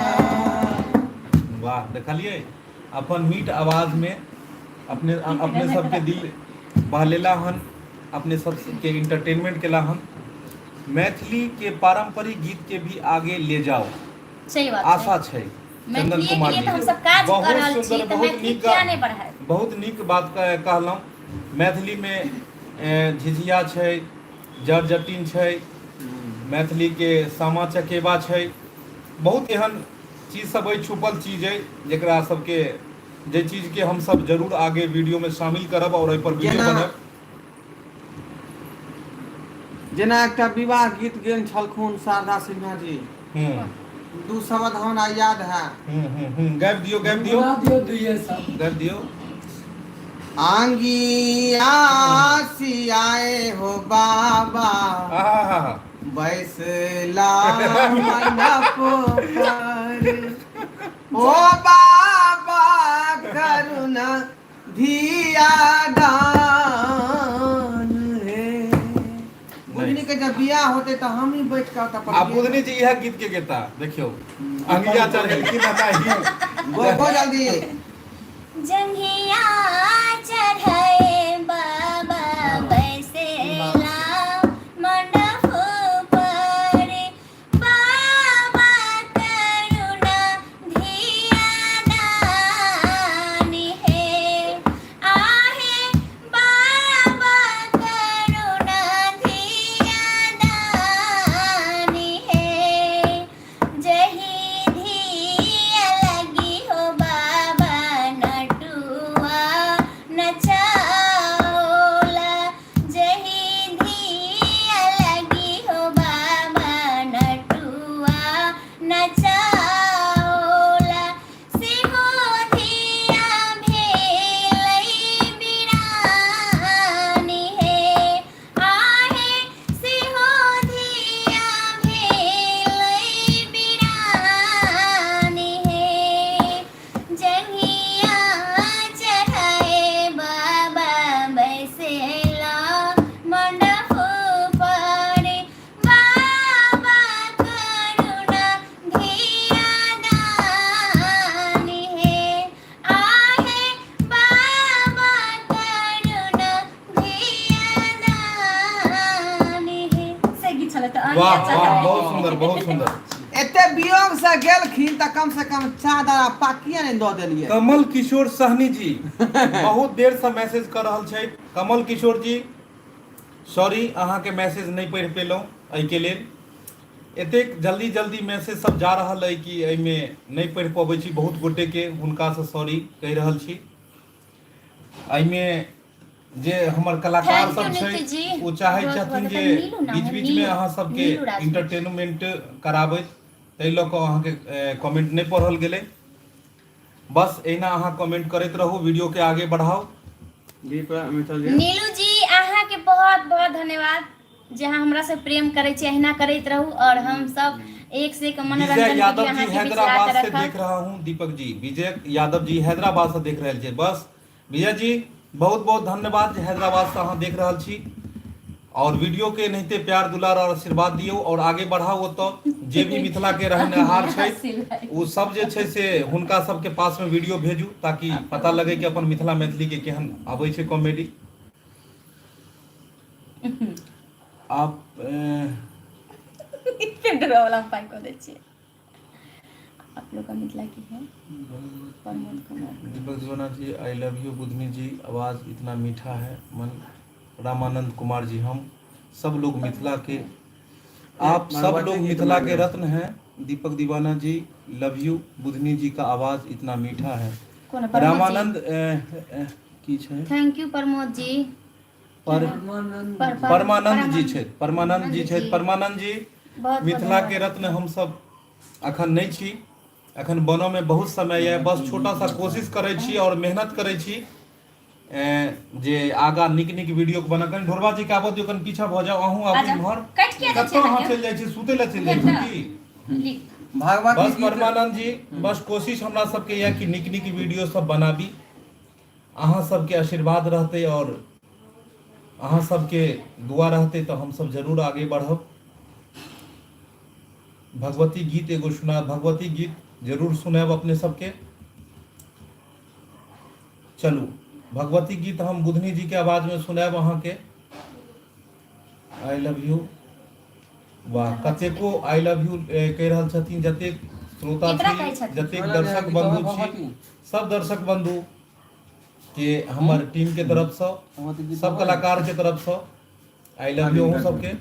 वाह, देखलियै अपन मीठ आवाज में अपने अपने सबके दिल बहलेला हन, अपने सबके इंटरटेनमेंट केला हन। मैथिली के पारंपरिक गीत के भी आगे ले जाओ, सही बात आशा छै। छै। चंदन मैथिलीके कुमार लिए जी तऽ हमसब काज कऽ बहुत रहल छी सुंदर, तऽ बहुत मैथिली नीक किया नहि बढ़ायब? बहुत नीक बात कहलहुँ। मैथिली में झिझिया छै, जट जटिन छै, मैथिली के सामा चकेबा छै, बहुत एहन चीज सब अइ, छुपल चीज अइ, जेकरा सबके जे चीज के हम सब जरूर आगे वीडियो में शामिल करब और एहि पर वीडियो जेना बनायब। जेना एकटा विवाह गीत गेल छलखुन शारदा सिन्हा जी, दू शब्द हमरा याद है। हूँ हूँ हूँ गाबि दियौ, गाबि दियौ। गुनगुना दियौ दुइये शब्द। गाबि दियौ। आंगिया सियाए हो बाबा, आहा बैसला मंडप पर, ओ बाबा करुणा धिया दान हे। बुधनी के जब बियाह होते तो हम ही बैठ कर तब आ बुधनी जी इएह गीत के गेता, देखियौ, अंगिया चढ़ेलखिन आ ताही गो गो जल्दी। जंघिया चढ़े बाबा बैसेला मंडप पर, बाबा करुणा धिया दान हे, आहे बाबा करुणा धिया दान हे। जही धिया लगी हो बाबा नटुआ नचाओला, जही धिया लगी हो बाबा नटुआ नचाओला, सेहो धिया भेलै बिरानी हे, आहे सेहो धिया भेलै बिरानी हे। जंघिया चढ़ाए बाबा बैसेला मंडप पर, बाबा करुणा धिया दान हे, आहे बाबा करुणा धिया दान हे। से गीत छलै तऽ वाह अंगिया वाह, चढ़ाए। बहुत सुंदर, बहुत सुंदर। एते वियोग से गेलखिन तऽ कम से कम चादर आ पाकिया नहि दऽ देलियै। कमल किशोर सहनी जी बहुत देर से मैसेज कर रहल छै। कमल किशोर जी, सॉरी, अहाँके मैसेज नहि पढ़ि पेलहुँ। एहिके लेल एतेक जल्दी जल्दी मैसेज सब जा रहल अइ कि एहिमे नहि पढ़ि पबै छी बहुत गोटेके, हुनकासँ सॉरी कहि रहल छी। एहिमे जे हमर कलाकार thank you सब छै नित्य जी। ओ चाहै बहुत छथिन बहुत जे नीलू नाम बीच है, बीचमे नीलू, अहाँ सबके नीलू राजपूत। इंटरटेनमेंट कराबैत, ताहि लऽ कऽ अहाँके कमेंट नहि पढ़ल गेलै। बस एहिना अहाँ कमेंट करैत रहू, वीडियोके आगे बढ़ाउ। नीलू जी, अहाँके बहुत बहुत धन्यवाद जे अहाँ हमरा से प्रेम करै छी। अहिना करैत रहू और हम सब एक से एक विजय मनोरंजन वीडियो यादव जी अहाँके बीच ला हैदराबाद के से रखब। देख रहा हूँ। दीपक जी, विजय यादव जी हैदराबाद से देख रहल छी। बस विजय जी, बहुत बहुत धन्यवाद जे हैदराबाद से अहाँ देख रहल छी और वीडियो के एनाहिते प्यार दुलार और आशीर्वाद दियौ और आगे बढ़ाउ। ओतऽ जे भी मिथिला के रहनिहार छै ओ सब जे छै से हुनका सबके पास में वीडियो भेजू ताकि पता लगे कि अपन मिथिला मैथिली के केहन आबै छै कॉमेडी। आप पेंडुआ वाला हम पाइ कऽ दै छियै। आप लोग का मिथिला की है Pramod Kumar. Deepak Deewana ji, I love you. Budhni ji, आवाज इतना मीठा है मन। रामानंद कुमार जी, हम सब लोग मिथिला के, आप सब लोग मिथिला के रत्न हैं। दीपक दीवाना जी, लव you. Budhni जी का आवाज इतना मीठा है। कोन प्रमोद जी? रामानंद की छै? Thank you Pramod ji. पर परमानंद। परमानंद जी छथि, परमानंद जी छथि। जी। परमानंद जी, बहुत बहुत मिथिला के धन्यवाद। रत्न हम सब अखन नहि छी, अखन बनऽ मे बहुत समय यऽ। बस छोटा सा कोशिश करै छी और मेहनत करै छी जे आगा नीक नीक वीडियो बना। कनि ढोरबा जी के आबऽ दियौ, कनि पीछा भऽ जाउ अहूँ। आबू अच्छा, इम्हर। कटि किया जाइ छै कतऽ अहाँ अहाँके? चलि जाइ छी? सुतै लए चलि जाइ छी की? लिख। भगवती बस गीत। परमानंद जी, बस कोशिश हमरा सबके यऽ कि नीक नीक वीडियो सब बनाबी। अहाँ सबके आशीर्वाद रहतै और अहाँ सबके दुआ रहतै तऽ हमसब जरूर आगे बढ़ब। भगवती गीत एगो सुना। भगवती गीत जरूर सुनायब अपने सबके। चलू, भगवती गीत हम बुधनी जी के आवाज में सुनायब अहाँके। I love you. वाह, कतेको I love you कहि रहल छथिन। जतेक श्रोता केकरा कहै छी, छथिन? जतेक दर्शक बंधु छी, सब दर्शक बंधु के हमर टीम के तरफ से, सब कलाकार के तरफ से I love you अहूँ सबके।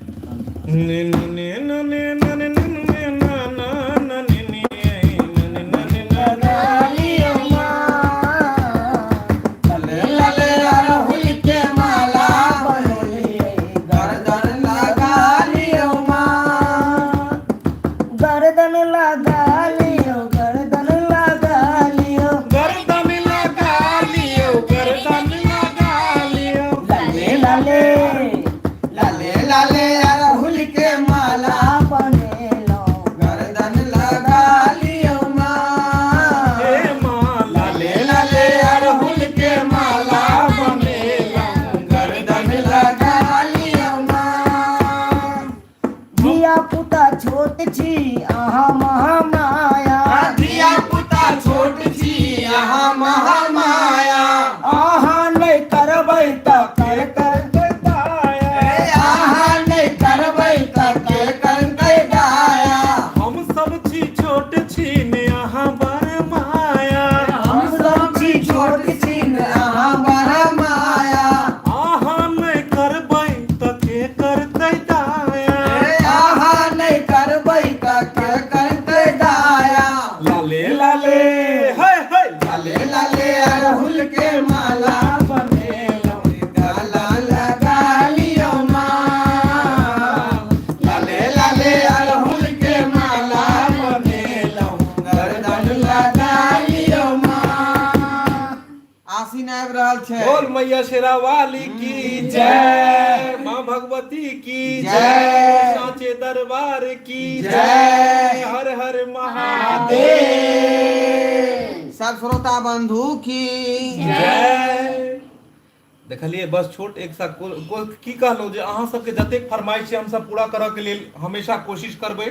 आबि रहल छै। बोल मैया शेरा वाली की जय, माँ भगवती की जय, साचे दरबार की जय, हर हर महादेव सब श्रोता बंधु की जय। देखलिए बस छोट एक सा की कहलहुँ जे अहाँ सबके जतेक फरमाइश छै हमसब पूरा करऽ के लेल हमेशा कोशिश करबै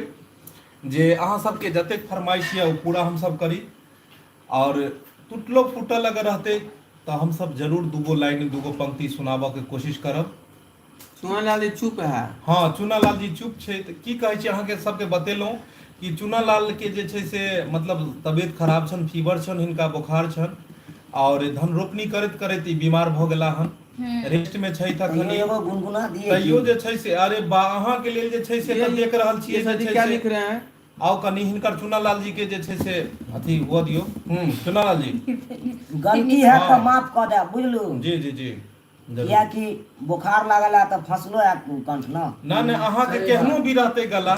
जे अहाँ सबके जतेक फरमाइश यऽ ओ पूरा हमसब करी। आओर टुटलो फूटल अगर रहतै तऽ हमसब जरूर दूगो लाइन दूगो पंक्ति सुनाबऽ के कोशिश करब। चुनालाल जी चुप है। हँ, चुनालाल जी चुप छै तऽ की कहै छै अहाँके सबके बतेलहुँ कि चुनालाल के जे छै से मतलब तबियत खराब छनि, फीवर छनि, हिनका बोखार छनि आओर धन रोपनी करैत करैत ई बीमार भऽ गेला हन, रेस्ट मे छथि तैयो अखन। एगो गुनगुना दिए तैयो की। जे छै से अरे बा अहाँके लेल जे छै से ये तऽ देख रहल छियै ये जे सर जी छै क्या से लिख रहे हैं? आउ कनि हिनकर चुनालाल जी के जे छै से अथी हुअ दियौ। चुनालाल जी गलती है तऽ हँ माफ कऽ देब बुझलू। जी जी जी जरूर। कियाकि बोखार लागल है तऽ फसलो है कंठ न। ना ना अहाँके सही केहनो बात। भी रहतै गला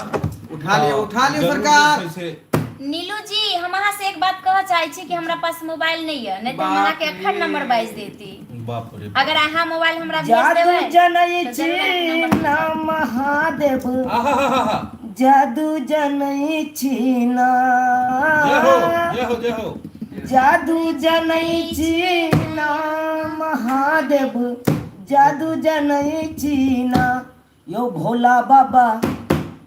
उठा लियौ, तऽ उठा लियौ जरूर जे सरकार। छै से नीलू जी, हम अहाँ से एक बात कहऽ चाहै छी कि हमरा पास मोबाइल नहि यऽ, नहि तऽ हम बाप अहाँके एखन नंबर रे। बाजि देती। बाप रे अगर बाप। अहाँ मोबाइल हमरा भेज जादू देबै जनै तऽ छी जरूर अहाँके नंबर ना भेजब। महादेव, आहाहाहा जादू जनै छी ना, जय हो जय हो जय हो। जादू जनै छी ना महादेव, जादू जनै छी ना। यौ भोला बाबा,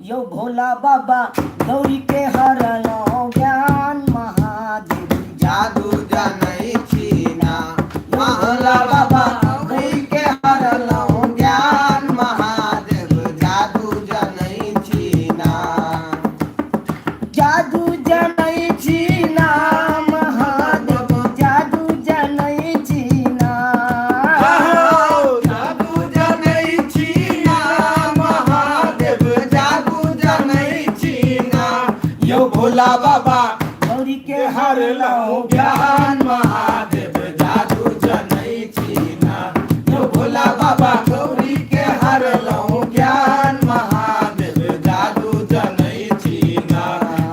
यौ भोला बाबा, गौरी के हरलौं ज्ञान महादेव, जादू जनै छी ना यौ भोला बाबा, गौरी के हरलौं ज्ञान महादेव, जादू जनै छी ना, जादू जनै छी ना महादेव, जादू जनै छी ना, जादू जनै छी ना महादेव, जादू जनै छी ना। यौ भोला बाबा, गौरी के हरलौं ज्ञान महादेव, जादू जनै छी ना। यौ भोला बाबा, गौरी के हरलौं ज्ञान महादेव, जादू जनै छी ना।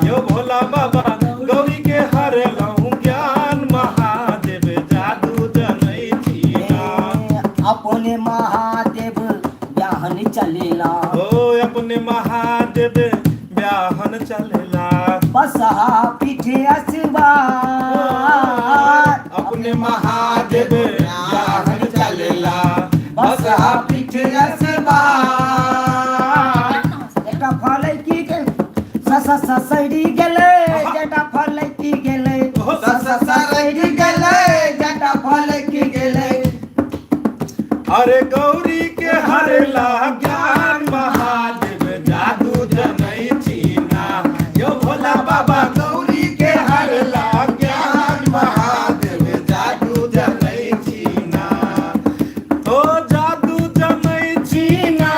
यौ भोला बाबा, गौरी के हरलहुँ ज्ञान महादेव, जादू जनै छी ना। अपने महादेव ब्याहन चलेला, ओ अपने महादेव ब्याहन चलेला, बसहा पीठे असवार, अपने महादेव ब्याहन चलेला, बसहा पीठ असवार। एकटा फलै की गेल सस ससरि गेलै, जटा फलै की गेलै, सस सरकि गेलै, जटा फलकि गेलै। अरे गौरी के हरला ज्ञान महादेव, जादू जनै छी ना। यौ भोला बाबा, गौरी के हरला ज्ञान महादेव, जादू जनै छी ना। ओ जादू जनै छी ना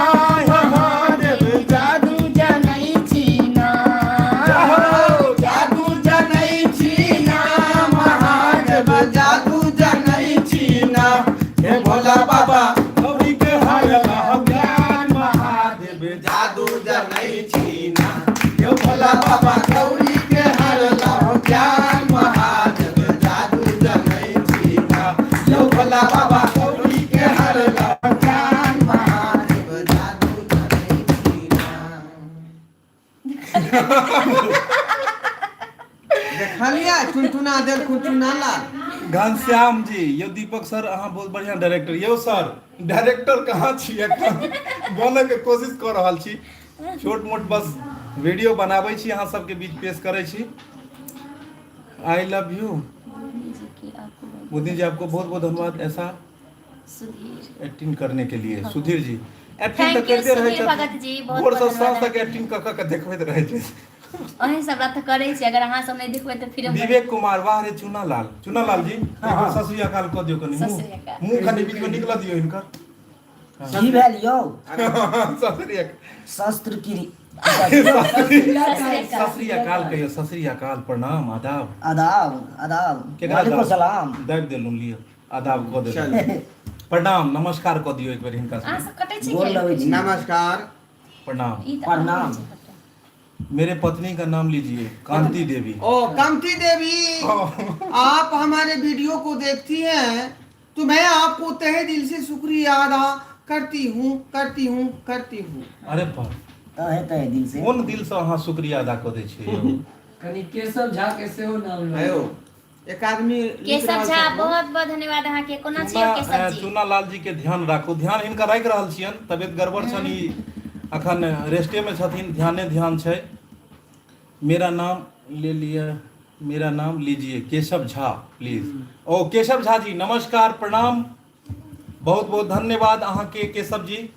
महादेव, जादू जनै छी ना, जादू जनै छी ना महादेव, जादू जनै छी ना। हे भोला बाबा, गौरी के हरला ज्ञान महादेव, जादू जनै छी ना। यौ भोला बाबा, गौरी के हरला ज्ञान महादेव, जादू जनै छी ना। यौ भोला बाबा, गौरी के हरला ज्ञान महादेव, जादू जनै छी ना। देखलियै चुनचुना देलखुन चुनालाल। घनश्याम जी, यौ दीपक सर, अहाँ बहुत बढ़िया डायरेक्टर। यौ सर, डायरेक्टर कहाँ छी? एखन बनऽ के कोशिश कऽ रहल छी, छोट मोट बस वीडियो बनाबै छी, अहाँ सबके बीच पेश करै छी। I love you Modi ji, आपको बहुत बहुत धन्यवाद ऐसा सुधीर एक्टिंग करने के लिए। सुधीर जी एक्टिंग तऽ Thank you, करिते रहै सुधीर छथिन, भगत जी, बहुत भोरसँ बहुत साँझ धन्यवाद। तक एक्टिंग कऽ कऽ के देखबैत रहै छै। अहीं सब तऽ करै छी, अगर अहाँ सब नहि देखबै तऽ फिर हम विवेक कुमार, वाह रे चुनालाल। चुनालाल जी, एक बेर सत श्री अकाल कऽ दियौ कनि, सत मुँह श्री अकाल। मुँह कनि बीचमे निकलऽ दियौ हिनकर। की भेल यौ? सत श्री अकाल। शस्त्र की सत श्री अकाल कहियौ, सत श्री अकाल, प्रणाम, आदाब। आदाब आदाब। केकरा वालेकुम दाब? सलाम। दाबि देलहुँ, लिअ, आदाब कऽ देलहुँ, प्रणाम नमस्कार कऽ दियौ एक बेर हिनका अहाँ सबके। सब कटै छी गोर की? लगै छी। नमस्कार। प्रणाम। ई तऽ प्रणाम। अहाँ छी सबटा। मेरे पत्नी का नाम लीजिए, कांति देवी। ओ कांति देवी, आप हमारे वीडियो को देखती हैं? तो मैं आपको तहे दिल से शुक्रिया अदा करती हूँ, करती हूँ, करती हूँ। अरे बाप, तहे तहे दिल से। कोन दिल से अहाँ शुक्रिया अदा कऽ दै छियै यौ? कनि केशव झा के सेहो नाम लऽ आयो एक आदमी लिख केशव रहल झा छथिन। बहुत बहुत धन्यवाद अहाँके। कोना छी यौ चूना केशव जी? चूना लाल जी के ध्यान राखू, ध्यान हिनका राखि रहल छियनि, तबियत गड़बड़ छनि, ई अखन रेस्टे में छथिन, ध्याने ध्यान छै। मेरा नाम ले लिया, मेरा नाम लीजिए केशव झा प्लीज। ओ केशव झा जी नमस्कार, प्रणाम, बहुत बहुत धन्यवाद अहाँके केशव जी,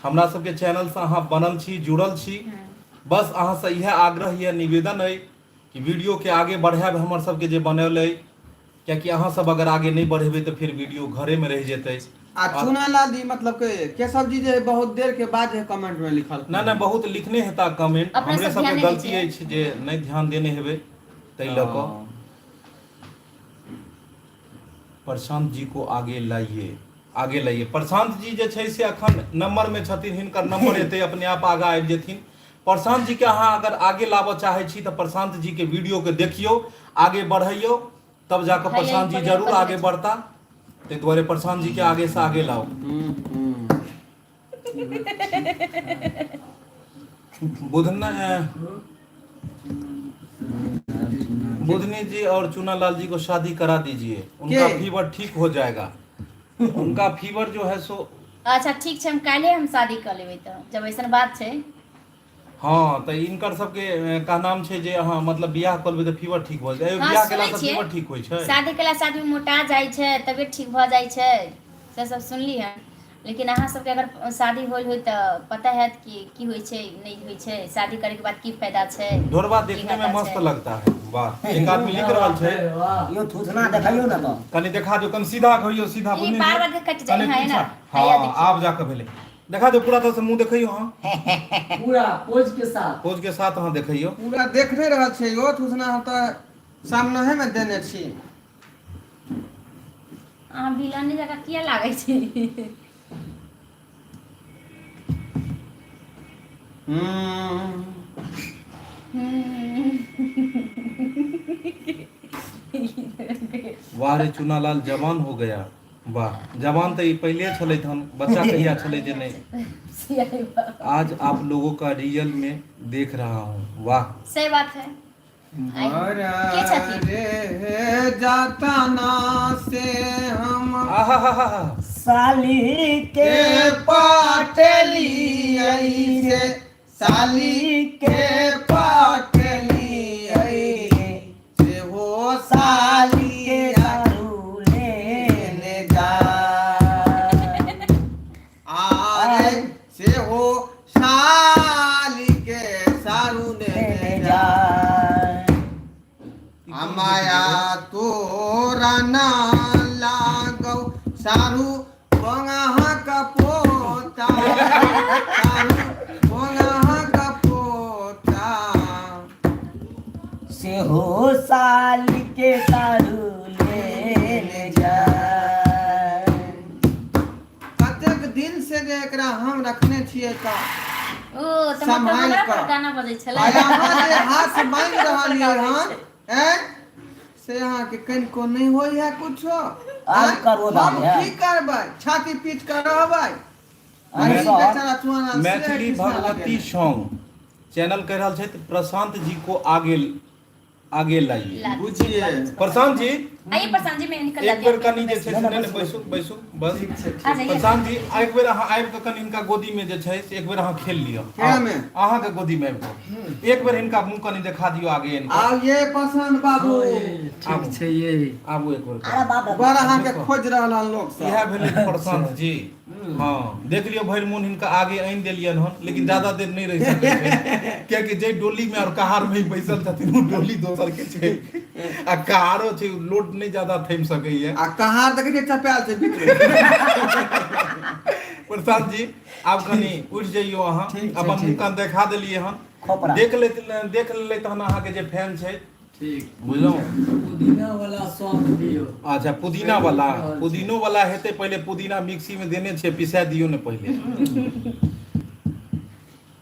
हमरा सबके चैनल से अहाँ बनल छी, जुड़ल छी। बस अहाँ से इएह आग्रह यऽ, निवेदन अइ कि वीडियो के आगे बढ़ायब हमर सबके जे बनल अइ, कियाकि अहाँ सब अगर आगे नहि बढ़ेबै तऽ फेर वीडियो घरे में रहि जेतै। आ चुना लाल जी मतलब के केशव जी जे बहुत देर के बाद जे कमेंट में लिखल। ना ना बहुत लिखने हेता कमेंट, अपना हमरे सब सबके ध्याने गलती दै छियै। अछि जे नहि ध्यान देने हेबै ताहि लऽ कऽ। प्रशांत जी को आगे लाइए, आगे लाइए। प्रशांत जी जे छै से अखन नंबर में छथिन, हिनकर नंबर एतै अपने आप आगा आबि जेथिन। प्रशांत जी के अहाँ अगर आगे लाबऽ चाहै छी तऽ प्रशांत जी के वीडियो के देखियौ, आगे बढ़ैयौ, तब जाकऽ भैया, प्रशांत जी ई जरूर पकड़ आगे बढ़ता। ताहि दुआरे प्रशांत जी के आगे से आगे लाउ। बुधना बुधनी जी और चूना लाल जी को शादी करा दीजिए, उनका के? फीवर ठीक हो जाएगा। उनका फीवर जो है सो अच्छा ठीक छै, हम काल्हे हम शादी कऽ लेबै तऽ जब ऐसन बात छै। हँ तऽ हिनकर सबके का नाम छै जे अहाँ मतलब बियाह कऽ लेबै तऽ फीवर ठीक भऽ जेतै। हँ बियाह सुनै केलासँ छियै फीवर ठीक होइ छै? शादी केलासँ आदमी मोटा जाइ छै, तबियत ठीक भऽ जाइ छै, से सब सुनली हन। लेकिन अहाँ सबके अगर शादी होल होय तऽ पता हैत कि की होइ छै नहि होइ छै, शादी करैके बाद की फायदा छै, ढोरबा की देखने में घाटा मस्त छै। लगता है। वाह, एक आदमी लिख रहल छै। वाह। यो थूथना देखैयो ने तऽ। कनि देखा दियौ, कनि सीधा कहियौ, सीधा ई बुझलियै? बार बार के कटि जाइ कनि है ना। पीछा। हँ हैया देखियौ। आब जाकऽ भेलै। देखा दियौ पूरा तरह से मुंह देखैयौ अहाँ। पूरा पोज के साथ। पोज के साथ अहाँ देखैयौ। पूरा देख नहि रहल छै यौ थूथना, हम तऽ सामने मे देने छी। अहाँ विलने जकाँ किया लागै छी? वाह रे चुनालाल जवान हो गया। वाह, जवान तऽ ई पहिले छलथि हन, बच्चा कहिया छलै जे नहि। आज आप लोगों का रियल में देख रहा हूँ। वाह, सही बात है। के छथिन? रे जाता से हम आहा साली के के पाटली ऐसे, साली के पाटली ऐसे हो साली के साली सारू लेने जा आरे से हो साली के सारू लेने ने जा जा माया तोरा ना लागौ सारू बंगहा का पोता, सारू बंगहा का पोता से हो साली के सारू लेने जा। कतेक दिन से जे एकरा हम रखने छियै तऽ ओ तऽ मतलब सम्हालि हमरा पर कऽ। गाना बजै छलै। आइ अहाँ जे हाथ मांगि रहलियै हन ऐं से अहाँके कनिको नहि होइ है कुछो। आब करो हम दाम है। की करबै, छाती पीट कऽ रहबै? अरे अरे सर। बेचारा चुआना से मैथिली कृष्णा भगवती लगेने। सॉन्ग चैनल कहि रहल छथि प्रशांत जी को आगे आगे लाइए। बुझिए। प्रशांत जी आइए प्रशांत जी, मैं निकल एक जाती बेर हूँ। कनि जे छै से नहि नहि बैसू बैसू बस। ठीक छै, आ ठीक। जाइए। प्रशांत जी एक बेर अहाँ आबि कऽ कनि हिनका गोदी में जे छै से एक बेर अहाँ खेल लिअ। केना मे? अहाँके गोदी में आबि कऽ एक बेर हिनका मुँह कनि देखा दियौ आगे हिनका। आउ ये पसंद बाबू। हँ, ये, ठीक छै ये। आबू एक बेर। अरे बाप रे। बड़ अहाँके खोज रहल हन लोक सब। इएह भेलै प्रशांत जी। हँ देख लियौ, भरि मोन हिनका आगे आनि देलियनि हन, लेकिन ज्यादा देर नहि रहि सकै छै, कियाकि जाहि डोली में और कहार में बैसल छथिन ओ डोली दोसर के छै आ कहारो छै, लोड नहि ज्यादा थमि सकैया। आ कहार देखै छियै चपायल छै बीच मे। प्रशांत जी आब कनि उठि जइयौ अहाँ, ठीक छै, अपन ठीक। मुँह कान देखा देलियै हन। खोपड़ा। देख लेत देख लेलै तहन अहाँके जे फैन छै ठीक बुझलहुँ। पुदीना वाला सौंफ दियौ। अच्छा पुदीना वाला, पुदीनो वाला हेतै। पहिले पुदीना मिक्सी में देने छै, पिसा दियौ ने पहिले।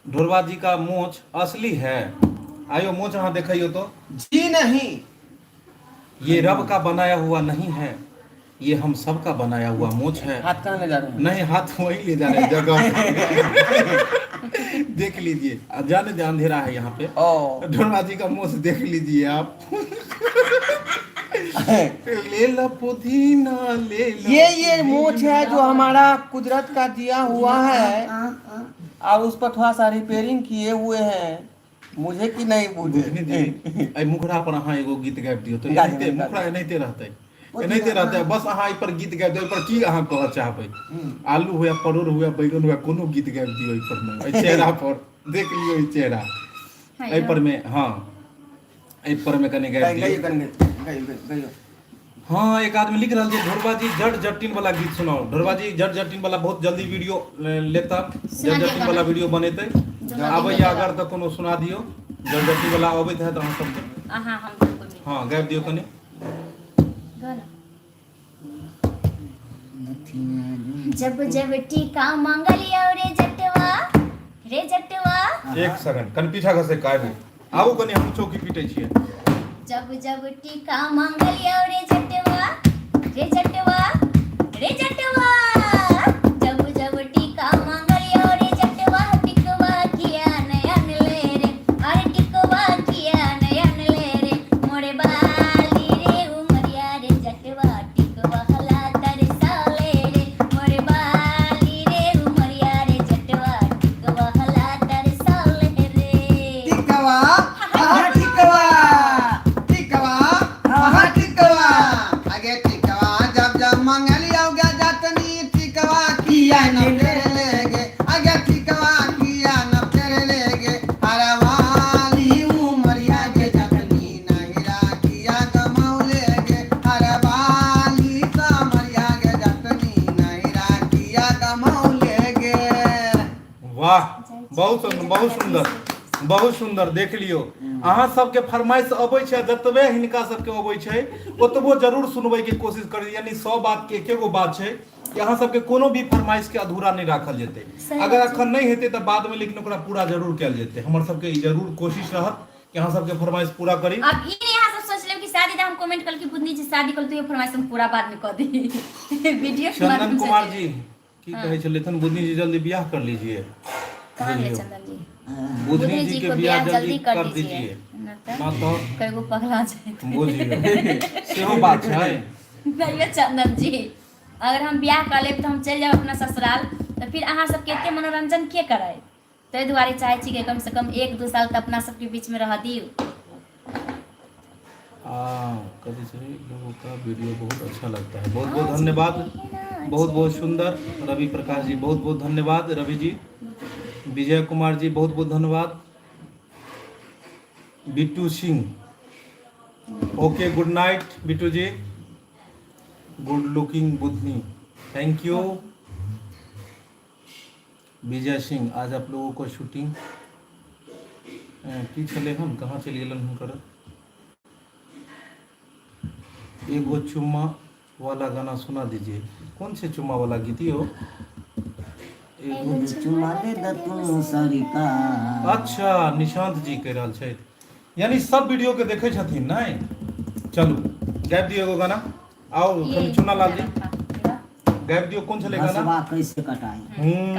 ढोरबा जी का मोछ असली है? आयो मोछ अहाँ देखियो तो। जी नहीं, ये रब का बनाया हुआ नहीं है, ये हम सबका बनाया हुआ मोछ है। हाथ कहाँ ले जा रहे हैं? नहीं, हाथ वही ले जा रहे हैं जगह पे। देख लीजिए, जाने दे, अंधेरा है यहाँ पे। ओ ढोरबा जी का मोछ देख लीजिए आप। ले ला पुदीना ले ला। ये मोछ है जो हमारा कुदरत का दिया हुआ है और उस पर थोड़ा सा रिपेयरिंग किए हुए हैं। मुझे कि नहीं बुझे। बुझनी जी, एहि मुखड़ा पर अहाँ एगो गीत गाबि दियौ तऽ गा एनाहिते देबै, गा मुखड़ा एनाहिते रहतै, एनाहिते रहतै। बस अहाँ एहि पर गीत गाबि दियौ। एहि पर की अहाँ कहऽ चाहबै? आलू हुए, परोड़ हुए, बैगन हुए, कोनो गीत गाबि दियौ एहि पर मे। एहि चेहरा पर देख लियौ, ई चेहरा एहि पर मे। हँ, एहि पर मे कनि गाबि दियौ। गाइयो गाइयो गाइयो। हाँ, एक आदमी लिख रहल छै, ढोरबा जी जट जटिन वाला गीत सुनाओ। ढोरबा जी जट जटिन वाला बहुत जल्दी वीडियो लेता, जट जटिन वाला वीडियो बनेतै। आबैया अगर तऽ कोनो सुना दियौ। जट जटिन वाला अबैत है तऽ अहाँ सबके। अहाँ हम बिल्कुल नहीं। हँ, गाबि दियौ कनि। गाना। जब जब टीका मांगलिया रे जटवा रे जटवा। एक सेकंड, कनि पीछा घसै के आबू, आबू कनि, हम चौकी पीटै छियै। जब जब टीका मांगलिया रे जटवा रे जटवा रे जटवा, जब जब टीका मांगलिया रे जटवा, टिकवा किया नयन ले रे, अरे टिकवा किया नयन ले रे, मोरे बाली रे उमरिया रे जटवा, टिकवा हला तरसाले रे, मोरे बाली रे उमरिया रे जटवा, टिकवा हला तरसाले रे। टिकवा आहा टिकवा, टिकवा आहा टिकवा, आगे टिकवा जब जब मंगलिया गया जतनी, टिकवा किया न तेरे लेगे, आगे टिकवा किया न तेरे लेगे, अरे वाली उमरिया के जतनी, नहिरा किया कमौलेगे, अरे वाली समरिया के जतनी, नहिरा किया कमौलेगे। वाह, बहुत सुंदर, बहुत सुंदर, बहुत सुंदर। देख लियौ, अहाँ सबके फरमाइश अबै छै, जतबे हिनका सबके अबै छै ओतबो जरूर सुनबै के कोशिश करी। यानी 100 बात के एके गो बात छै कि अहाँ सबके कोनो भी फरमाइश के अधूरा नहि राखल जेतै। सही अगर बात छै। अखन नहि हेतै तऽ बाद मे लेकिन ओकरा पूरा जरूर कयल जेतै। हमर सबके ई जरूर कोशिश रहत कि अहाँ सबके फरमाइश पूरा करी। अब ई नहीं अहाँ सब सोच लेब कि शादी हम कमेंट कल कि बुधनी जी शादी कल तो ये फरमाइश हम पूरा बाद में कऽ दी वीडियो के चंदन माध्यम से। कुमार जी की कहै छलथि? बुधनी जी जल्दी बियाह कर लीजिए। कहाँ गेलै बुझलियौ। चंदन जी? बुधनी जी के को बियाह जल्दी कर दीजिए न तऽ ना तऽ कईगो पगला जाइत। बुझियौ, सेहो बात छै। नहीं यो चंदन जी, अगर हम बियाह कर लेब तऽ हम चलि जायब अपना ससुराल, तऽ फिर अहाँ सबके एते मनोरंजन के कराय? ताहि दुआरे चाहै छी कि कम से कम 1-2 साल तऽ अपना सबके बीच में रह दियौ। आ कथी छै? लोगों का वीडियो बहुत अच्छा लगता है। बहुत बहुत धन्यवाद, बहुत बहुत सुंदर रवि प्रकाश जी, बहुत बहुत धन्यवाद रवि जी। विजय कुमार जी, बहुत बहुत धन्यवाद। Bittu Singh, okay, good night Bittu ji. Good looking Budhni, thank you. Vijay Singh, आज आप लोगों को शूटिंग की छलै हन? कहाँ चलि गेलन हुनकर? एगो चुम्मा वाला गाना सुना दीजिए। कौन से चुम्मा वाला गीत हो? एगो चुमा दे द तू सरकार। अच्छा, निशांत जी कहि रहल छथि, यानी सब वीडियो के देखै छथिन। नहि, चलू गाबि दियौ एगो गाना। आउ कनि चुना लाल जी, गाबि दियौ। कोन छलै गाना? हसवा कैसे कटाई। हम्म।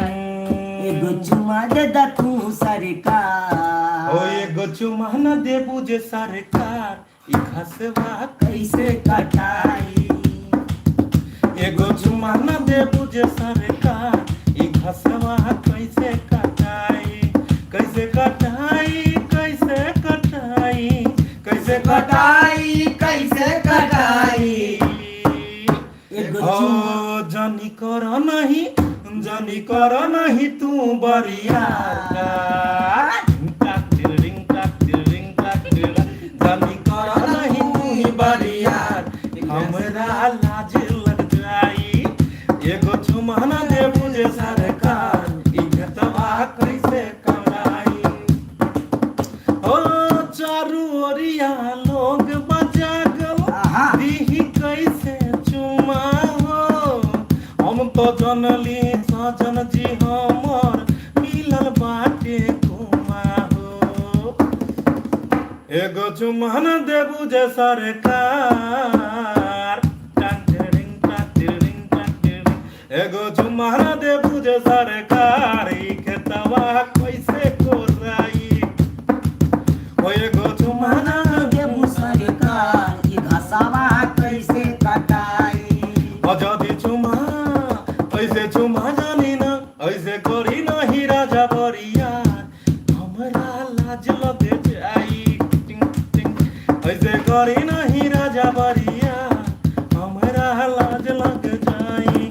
एगो चुमा दे द तू सरकार। ओ एगो चुमा न देबू जे सरकार, ई घसवा कैसे कटाई। एगो चुमा न देबू जे सरकार, ई घसवा कैसे कटाई, कैसे कटाई, कैसे कटाई, कैसे कटाई, कटाई कैसे कटाई। एगो ओ चुमा जानी कर नहीं, जानी कर नहीं तू बरिया, जानी कर नहीं तू बरिया, हमरा लाज लग जाई। एगो चुमा न देबू जे सरकार, ई घटवा कैसे कराई। ओ चारू ओरिया लोग बजागल, आहा। दीही कैसे चुमा हो। हम तो जनली सजन जी हमर मिलल बाटे कुमा हो। एगो चुमा न देबू जे सरकार, टांग टिरिंग टांग। दियो सरकार ई खेतवा कैसे कोराई ओ एगो चुमा चुमाना देबू सरकार ई घसवा कैसे कटाई। अजदी चुमा ऐसे चुमा जानी ना ऐसे करी नहीं राजा बरिया हमरा लाज लगे जाई टिंग टिंग ऐसे करी नहीं राजा बरिया हमरा लाज लग जाई।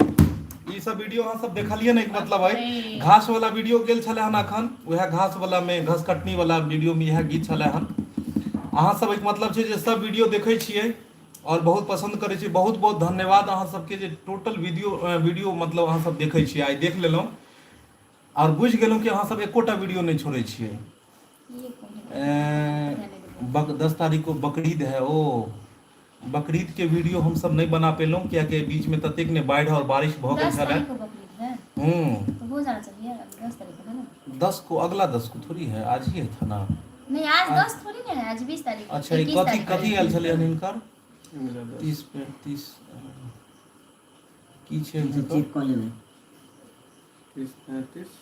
ई सब वीडियो अहाँ सब देखलियै ने, एक मतलब है घास वाला वीडियो गेल छलै हन अखन, वएह घास वाला में घास कटनी वाला वीडियो में इएह गीत छलै हन। अहाँ सब एक मतलब छै जे सब वीडियो देखै छियै और बहुत पसंद करै छी। बहुत बहुत धन्यवाद अहाँ सबके जे टोटल वीडियो वीडियो मतलब अहाँ सब देखै छियै। आइ देख लेलहुँ और बुझि गेलहुँ कि अहाँ सब एकोटा वीडियो नहि छोड़ै छियै। ये कौन है? 10 तारीख को बकरीद है, ओ बकरीद के वीडियो हम सब नहीं बना पेलहुँ कियाकि बीच में ततेक ने बाढ़ि और बारिश भऽ गेल 10 छलै। तारीख को बकरीद है। तो हो जाना चाहिए अभी 10 तारीख को है ना। 10 को, अगला 10 को थोड़ी है, आज ही है था ना। नहीं आज 10 थोड़ी ना है, आज 20 तारीख है, अच्छा ई 21 कथी तारीख कथी है। आयल छलै हन हिनकर? 30 35 की छै हिनकर? चेक कऽ लेबै। 30 35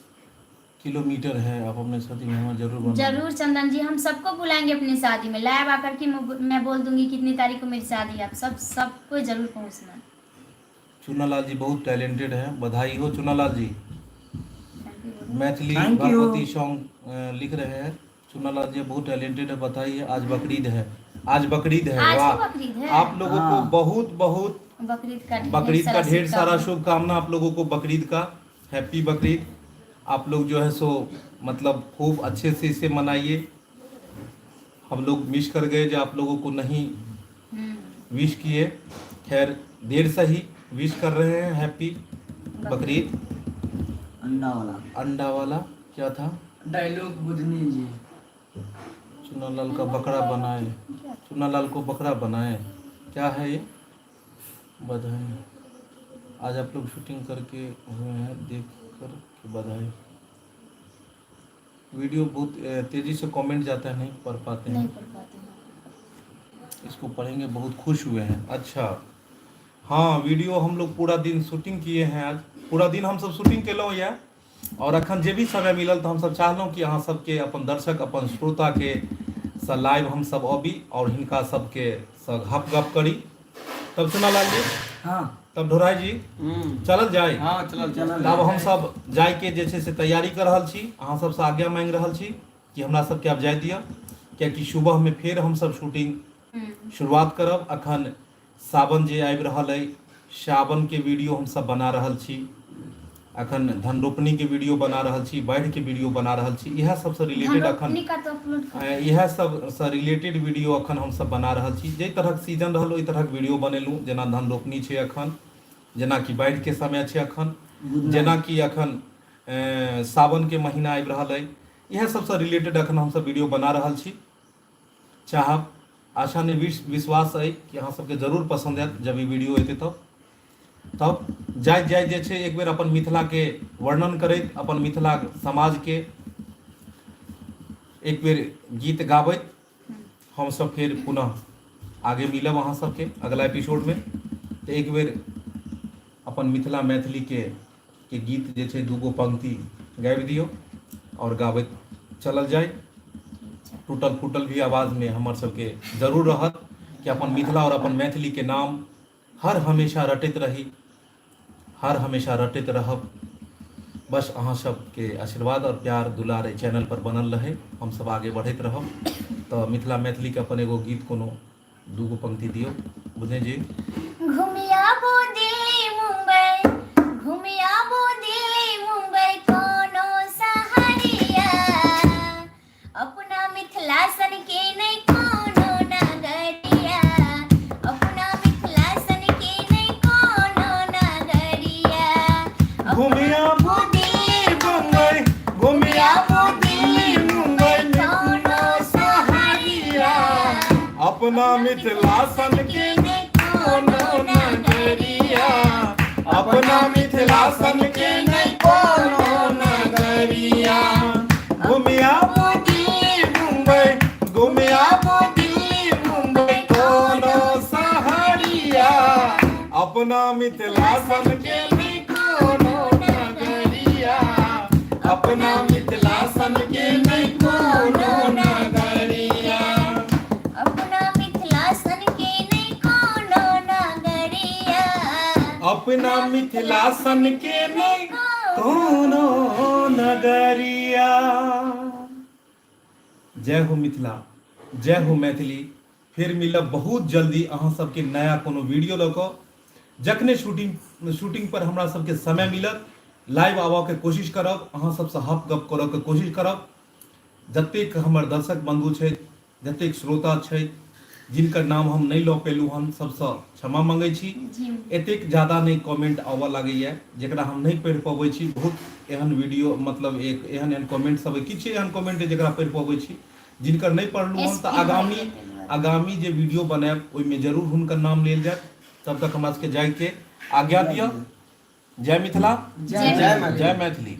किलोमीटर है। आप अपने शादी में हमारा जरूर बनाना। जरूर चंदन जी, हम सबको बुलाएंगे अपनी शादी में। लाइव आकर के मैं बोल दूंगी कितनी तारीख को मेरी शादी है, आप सब सबको जरूर पहुंचना। चुनालाल जी बहुत टैलेंटेड है, बधाई हो चुनालाल जी। Thank you. Maithili Thank you. Bhagwati song लिख रहे हैं। चुनालाल जी बहुत टैलेंटेड है, बधाई है। आज बकरीद है, आज बकरीद है, आज तो वाह। बकरीद है। आप लोगों को हाँ। बहुत बहुत बकरीद का ढेर बकरीद का सारा ढेर सारा शुभकामना। शुभकामना आप लोगों को, बकरीद का हैप्पी बकरीद। आप लोग जो है सो मतलब खूब अच्छे से इसे मनाइए। हम लोग मिस कर गए जो आप लोगों को नहीं विश किए, खैर देर से ही विश कर रहे हैं हैप्पी बकरीद। अंडा वाला अंडा वाला क्या था? डायलॉग बुधनी जी। चुनालाल का बकरा बनाए, चुनालाल को बकरा बनाए, क्या है ये? बधाई। आज आप लोग शूटिंग करके हुए हैं, देख कर के बधाई। वीडियो बहुत तेजी से कमेंट जाता है, नहीं पढ़ पाते नहीं हैं। पढ़ पाते हैं। इसको पढ़ेंगे, बहुत खुश हुए हैं। अच्छा हाँ, वीडियो हम लोग पूरा दिन शूटिंग किए हैं, आज पूरा दिन हम सब शूटिंग केलहुँ यऽ और अखन जे भी समय मिलल तऽ हमसब चाहलहुँ कि अहाँ सबके अपन दर्शक अपन श्रोता के सँ लाइव हमसब अबी और हिनका सबके सँ गप गप करी। तब चुनालाल जी, हाँ, तब ढोराई जी, चलल जाय? हाँ चलल चलल। तऽ आब हमसब जायके जे छै से तैयारी कऽ रहल छी। अहाँ सबसँ आज्ञा मांगि रहल छी कि हमरा सबके आब जाय दिअ, कियाकि सुबहमे फेर हमसब शूटिंग शुरुआत करब। अखन सावन जे आबि रहल अइ, सावनके वीडियो हमसब बना रहल छी, अखन धन रोपनीके वीडियो बना रहल छी, बाढ़िके वीडियो बना रहल छी, इएह सबसँ रिलेटेड अखन धन रोपनी का तो अपलोड कर इएह सबसँ रिलेटेड वीडियो अखन हमसब बना रहल छी। जाहि तरहक सीजन रहल ओहि तरहक वीडियो बनेलहुँ, जेना धन रोपनी छै अखन, जेनाकि बाढ़िके समय छै अखन, जेनाकि अखन सावनके महीना आबि रहल अइ, इएह सबसँ रिलेटेड अखन हमसब वीडियो बना रहल छी। चाहब, आशा नहि विश्वास अइ कि अहाँ सबके जरूर पसन्द आयत जब ई वीडियो एतै तब। तब जाइत जाइत जे छै एक बेर अपन मिथिलाके वर्णन करैत, अपन मिथिला समाजके एक बेर गीत गाबैत हमसब फेर पुनः आगे मिलब अहाँ सबके अगला एपिसोडमे। तऽ एक बेर अपन मिथिला मैथिलीके के गीत जे छै दूगो पंक्ति गाबि दियौ आओर गाबैत चलल जाय। टूटल फूटल भी आवाजमे हमर सबके जरूर रहत कि अपन मिथिला आओर अपन मैथिलीके नाम हर हमेशा रटैत रही, हर हमेशा रटैत रहब। बस अहाँ सबके आशीर्वाद और प्यार दुलार एहि चैनल पर बनल रहे, हम सब आगे बढ़ैत रहब। तऽ मिथिला मैथिलीके अपन एगो गीत कोनो दूगो पंक्ति दियौ बुझने जी। घुमियाबो दिल्ली मुंबई, घुमियाबो दिल्ली मुंबई कोनो सहारिया, अपना मिथिला सन के नहीं कोनो नगरिया, अपना मिथिला सन के नहीं कोनो नगरिया। घुमियाबो दिल्ली मुंबई, घुमियाबो दिल्ली मुंबई कोनो सहारिया, अपना मिथिला सन के नहीं कोनो नगरिया, अपना मिथिला सन के नहीं कोनो नगरिया। घुमियाबो दिल्ली मुंबई, घुमियाबो दिल्ली मुंबई कोनो सहारिया, अपना मिथिला सन के नहीं कोनो नगरिया। अपना मिथिला सन के नहि कोनो नगरिया। अपना मिथिला सन के नहि कोनो नगरिया। अपना मिथिला सन के नहि कोनो नगरिया। जय हो मिथिला, जय हो मैथिली। फेर मिलब बहुत जल्दी अहाँ सबके नया कोनो वीडियो लऽ कऽ। जखने शूटिंग शूटिंग पर हमरा सबके समय मिलत, लाइव आबऽके कोशिश करब, अहाँ सबसँ हप गप करऽके कोशिश करब। जतेक हमर दर्शक बंधु छथि, जतेक श्रोता छथि, जिनकर नाम हम नहि लऽ पेलहुँ हन, सबसँ क्षमा मंगै छी। एतेक ज्यादा नहि कमेंट आबऽ लागैए जकरा हम नहि पढ़ि पबै छी। बहुत एहन वीडियो, मतलब एक एहन एहन कमेंट सब, किछु एहन कमेंट जकरा पढ़ि पबै छी। जिनकर नहि पढ़लहुँ हन तऽ आगामी आगामी जे वीडियो बनायब ओहिमे जरूर हुनकर नाम लेल जायत। तब तक हमरा सबके जाइके आज्ञा दिअ। जय मिथिला, जय जय मैथिली। जय मैथिली।